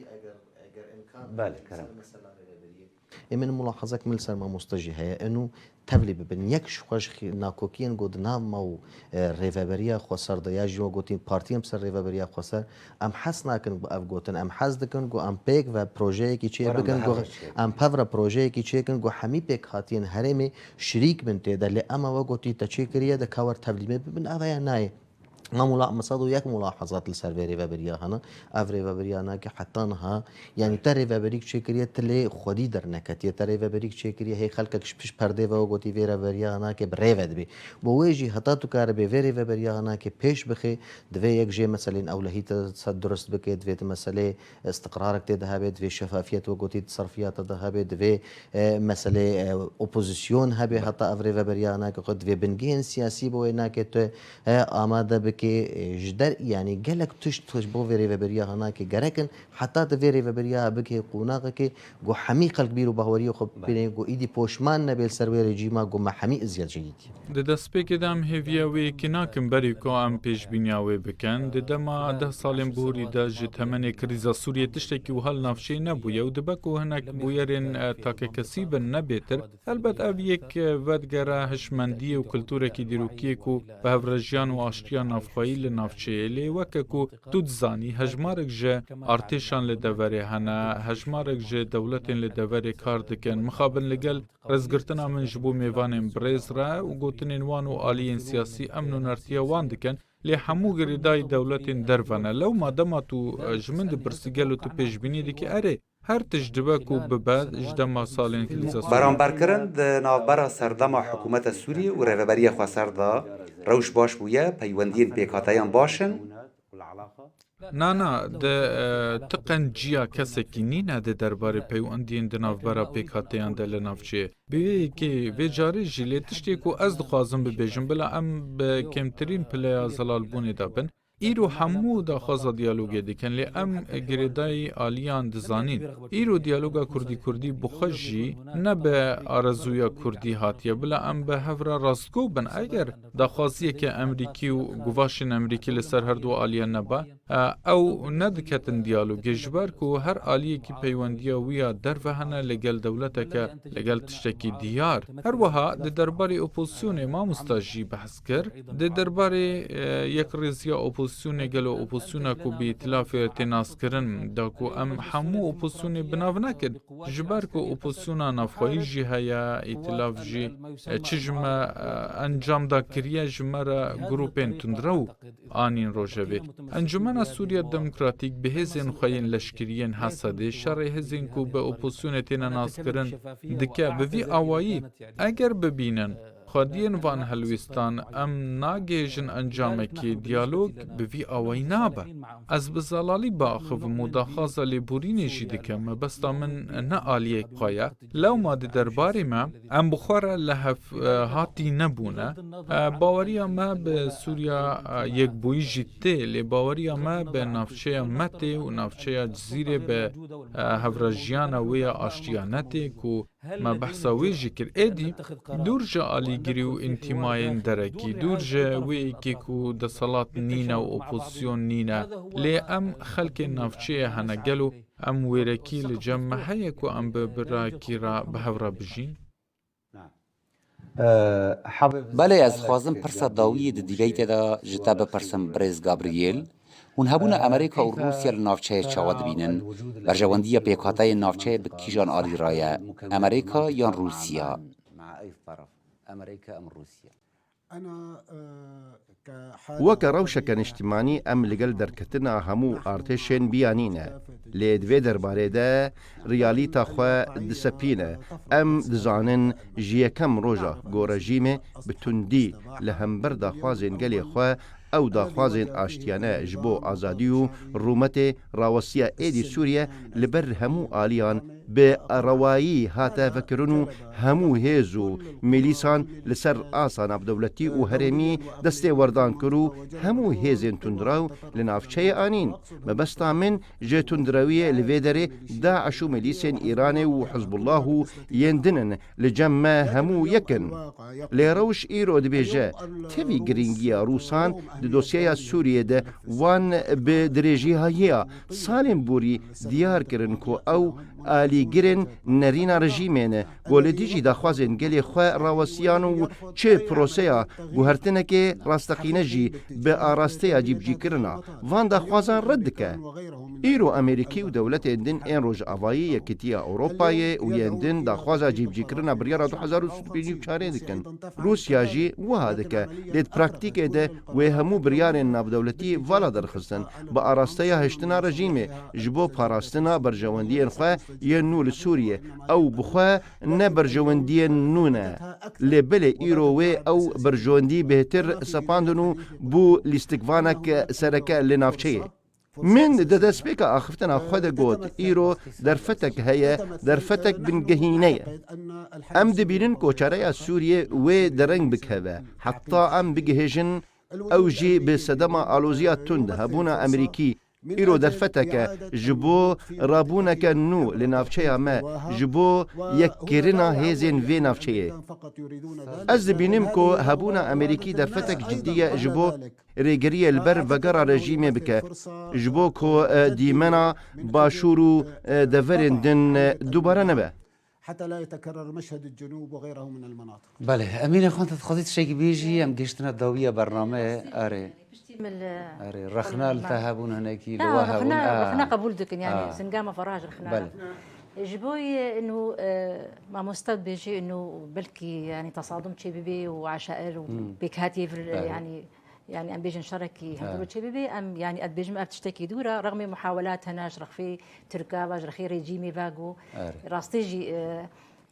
Belê, kerem. Ê min mulahazek min li ser mamoste jî heye. Eno tevlî bibin. Yek ji xwe ji xî-, nakokiyên ku di nav me û, e, rêveberiya xweser de ya jî we gotîn partiyên bi ser rêveberiya xweser, em hez nakin bi ev gotin. Em hez dikin ku em pêk ve projeyekî çê Werin bikin, bi ku hev re çê em pev re projeyekî çêkin, ku hemî pêkhatiyên herêmê şirîk bin tê de. Lê ema we gotî te çê kiriye de ka wer tevlî me bibin, ev ya nayê. Ma mula-, min sed û yek mulahezat li ser vê rêveberiya hene. Ev rêveberiya nake heta niha, yanî te rêveberîk çêkiriye, tu lê xwedî derneketiye. Te rêveberîk çêkiriye, hê xelkek ji pişt perdê ve gotî vê rêveberiya nake bi rêve dibê. Bo wê jî heta tu karibê vê rêveberiya nake pêş bixê, divê yek jê meselên ewlehî te se durist bike, divê tu meselê istiqrarek tê de hebe, divê şefafiyet wek gotî di serfiyata de hebe, divê, e, meselê, e, opozisyon hebe, heta ev rêveberiya nake xwe, divê bingehên siyasî bo wê nake tu, e, amade bike, e, ji der, yanî gelek tişt, tişt bo vê rêveberiya nake gerek in, heta tu vê rêveberiya bike qonaxeke ku hemî xelk bîr û baweriyê xwe bibîne, ku îdî poşman nebe li ser wê rejîma ku me hemî eziyet jê dîtiye. Di destpêkê de em hêviya wê yekê nakin berî ku em pêşbîniya wê bikin. Di dema deh salên borî de ji temenê krîza Sûriyê tiştekî wiha li navçeyê nebûye û dibe ku hinek bûyerên, e, takekesî bin ne bêtir. Helbet ev yek, e, vedigere hişmendiyê û kulturekî dîrokiyê ku bi hevrejiyan û aştiya navxweyî li navçeyê. Lê weke ku tu dizanî, hejmarek ji artêşan li deverê hene, hejmarek ji dewletên li deverê kar dikin. Mixabin li gel rêzgirtina min ji bo mêvanên birêz re û gotinên wan û aliyên siyasî em nûnertiya wan dikin, lê hemû girêdayî dewletên derve ne. Lewma dema tu, e, ji min dipirsî gelo tu pêşbînî dikî, erê, her tişt dibe ku bibe ji dema salên krîza Sûriyê. Beramberkirin di navbera serdema hikûmeta Sûriyê û rêveberiya xweser de rewş baş bûye, peywendiyên pêkhateyan baş in. Na, na, di, e, ti qenciya kesekî nîne di derbarê peywendiyên di navbera pêkhateyan de li navçeyê. Bi vê yekê, vê carê jî lê tiştê ku ez dixwazim bibêjim, bila em bi kêmtirîn pileya zelalbûnê de bin. Îro hemû daxwaza diyalogê dikin, lê em girêdayî aliyan dizanîn. Îro diyaloga Kurdî-Kurdî bi xwe jî ne bi arezûya Kurdî hatiye, bila em bi hev re rastgo bin. Eger daxwaziyeke Emerîkî û guvaşên Emerîkî li ser her du aliyan neba, e, ew nediketin diyalogê, ji ber ku her aliyekî peywendiya wî ya derve hene li gel dewleteke, li gel tiştekî diyar. Her wiha di derbarê opozisyonê mamosta jî behs kir. Di derbarê, e, yekrêziya opozisyonê, gelo opozisyona ku bi îtilafê tê naskirin, da ku em hemû opozisyonê bi nav nekin, ji ber ku opozisyona navxweyî jî heye, îtilaf jî, e, çi ji me, e, encam da kiriye, ji me re grûpên tundrew anîn rojevê. Encûmena Sûriya Demokratîk bi hêzên xwe yên leşkerî yên Hesedê şerê hêzên ku bi opozisyonê têne naskirin dike. Bi vî awayî, eger bibînin xwediyên van helwêstan em nagihêjin encamekê, diyalog bi vî awayî nabe. Ez bi zelalî biaxivim û daxwaza lêborînê jî dikim. Mebesta min ne aliyek xwe ye. Lewma di derbarê me, em bi xwe re li hev, e, hatî nebûne. E, baweriya me bi Sûriya, e, yekbûyî jî tê, lê baweriya me bi navçeya me tê û navçeya Cizîrê bi, e, hevrejiyana wê ya aştiya netê ku me behsa wê jî kir. Êdî dûr ji alîgirî û întîmayên derekî, dûr ji wê yekê ku deselat nîne û opozisyon nîne, lê em xelkên navçeyê hene gelo em wêrekî li cem me heye ku em bi birakî re bi hev re bijîn? Belê, ez dixwazim pirsa dawiyê di dîbeytê de ji te bipirsim, birêz Gabriel. Hûn hebûna Amerîka û Rûsya li navçeyê çawa dibînin? Berjewendiya pêkhateyên navçeyê bi kîjan alî re ye? Amerîka yan Rûsya? Weke rewşeke niştimanî em li gel derketina hemû artêşên biyanî ne. Lê di vê derbarê de riyalîta xwe disepîne. Em dizanin ji yekem roja ku rejîmê bi tundî li hember daxwazên gelê xwe, ew daxwazên aştiyane ji bo azadî û rûmetê rawestiya êdî Sûriye li ber hemû aliyan bi rewayî hate vekirin û hemû hêz û milîsan li ser asa navdewletî û herêmî destê werdan kir û hemû hêzên tundrew li navçeyê anîn. Mebesta min ji tundrewiyê li vê derê DAIŞ û milîsên Îranê û Hizbullah û yên din in, li cem me hemû yek in. Lê rewş îro dibêje, tevî girîngiya Rûsan di dosyeya Sûriyê de wan bi dirêjî hayiya salên borî diyar kirin ku ew alîgirên nerîna rejîmê ne, ku li dijî daxwazên gelê xwe rawestiyan û çi proseya guhertinekê rasteqîne jî bi arasteya cîbicîkirina van daxwazan red dike. Îro Amerîkî û dewletên din ên Rojavayî, Yekîtiya Ewropayê û yên din daxwaza cîbicîkirina biryara du hezar û sî û pênc û çarê dikin. Rûsya jî wiha dike, lê di praktîkê de wê hemû biryarên navdewletî vala derxistin, bi arasteya hiştina rejîmê, ji bo parastina berjewendiyên xwe yên nû li Sûriyê. Ew bi xwe ne berjewendiyên nû ne. Lê belê îro wê ew berjewendî bêhtir sepandin û bû lîstikvanek sereke li navçeyê. Min di destpêka axiftina xwe de got, îro derfetek heye, derfetek bingehîne ye. Em dibînin ku çareya Sûriyê wê dereng bikeve, heta em bigihêjin, ew jî bi sedema aloziya tund, hebûna Amerîkî. Îro derfetek e ji bo rabûneke nû li navçeya me, ji bo yekkirina hêzên vê navçeyê. Ez dibînim ku hebûna Amerîkî derfetek cidî ye ji bo rêgeriyê li ber vegera rejîmê bike, ji bo ku, e, dîmena Başûr û, e, deverên din, e, dubare nebe. حتى لا يتكرر مشهد الجنوب وغيره من المناطق. Belê, Emîne Xan, te dixwazî tiştekî bêjî, em gihiştine dawiya bername. Erê. Piştî min li Erê, rexna li te hebûn hinekî, li Na, we hebûn, rexna, a. rexna qebûl dikin, yani, A. zingama faraj rexna. Belê. Ji bo yê inu, e, mamosta dibêjî inu belkî, yani, tasadum çê bibê û aşair û Hmm. pêkhatiyê vir, Erê. yani, Yani em bêjin şerekî He. hevdû çê bibe, em, yani ez dibêjim ev tiştekî dûr e, rexmê muhawelat hene, ji rexfê Tirka ve, ji rexê rejîmê ve ku Erê. rastî jî,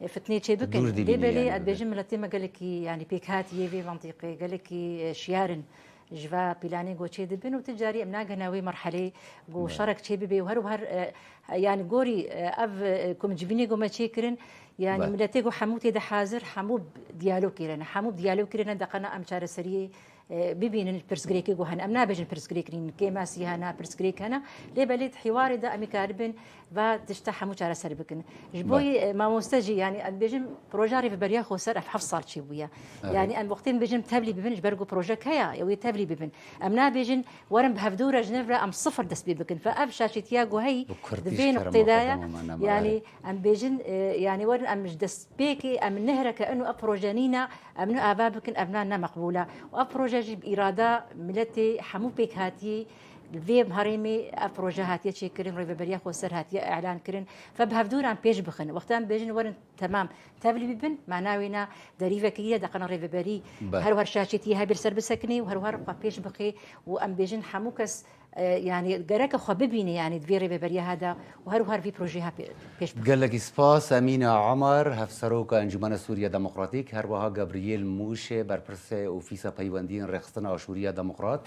e, fitnê çê bikin. Dûr dî Dê bînî belê yani ez bibe. dibêjim miletê me gelekî, yani pêk hatiyê vê mantîqê, gelekî, e, şiyar in ji va planê ku çê dibin û ti carî em nagihine wê merhelê ku Belê. şerek çê bibe û her û her, e, yani gorî, e, ev, e, ku min civînê ku me çê kirin, yani Belê. miletê ku hemû tê de hazir, hemû diyalog kirine, hemû diyalog kirine, deqena em çareseriyê e, bibînin pirsgirêkê ku hene. Em nabêjin pirsgirêk nîn, kêmasî hene, pirsgirêk hene. Lê belê di hîwarê de em ê karibin va tişta hemû çareser bikin. Ji bo Belê. yê, e, mamoste jî, yani em dibêjin proja Rêveberiya Xweser ev heft sal çêbûye. Evet. Yani em wextê em bêjin tevlî bibin, ji ber ku projek heye, ew ê tevlî bibin. Em nabêjin werin bi hevdû re ji nû re em sifir dest pê bikin. Fe ev şaşîtiya ku heyî Bi kurdî di vê ji kerema nuqtê de xwe ye. Dema me Yani erê. em bêjin, e, yani werin em ji destpêkê em nehre ke ino ev proje nîne, Em ne ava bikin, ev ne, ne meqbûl e. Û ev proje jî bi îrada miletê hemû pêkhatiyê li vê herêmê ev proje hatiye çêkirin, Rêveberiya Xweser hatiye îlan kirin. Fe bi hevdû re em pêş bixin. Wexta em bêjin werin temam tevlî bibin, mana wê ne derîvekî ye, deqena Rêveberî Be. her her şaşêtiyê hebê li ser bisekinê û her her xwe pêş bixê û em bêjin hemû kes E, yani gereke xwe bibîne, yani di vê rêveberiya hada û her û her vî projeyê ha pê-, pêş bixin. Gelekî spas Emîne Omer, Hevseroka Encûmena Sûriya Demokratîk, her wiha Gabriel Mûşê, berpirsê Ofîsa Peywendiyên Rêxistina Aşûriya Demokrat,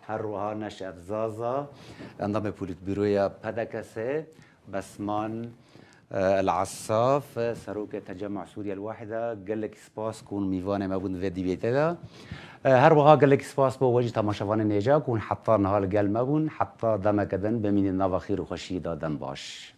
her wiha Neşet Zaza, endamê Polîtbîroya P D K S, Besman, e, El Assaf, serokê Tecemma Sûriya El Wahida, gelekî spas ku hûn mîvanê me bûn di vê dîbêtê de. E, her wiha gelekî spas bo we jî temaşevanên hêja ku hûn heta niha li gel me bûn. Heta demeke din bimînin nava xêr û xweşiyê de, dem baş.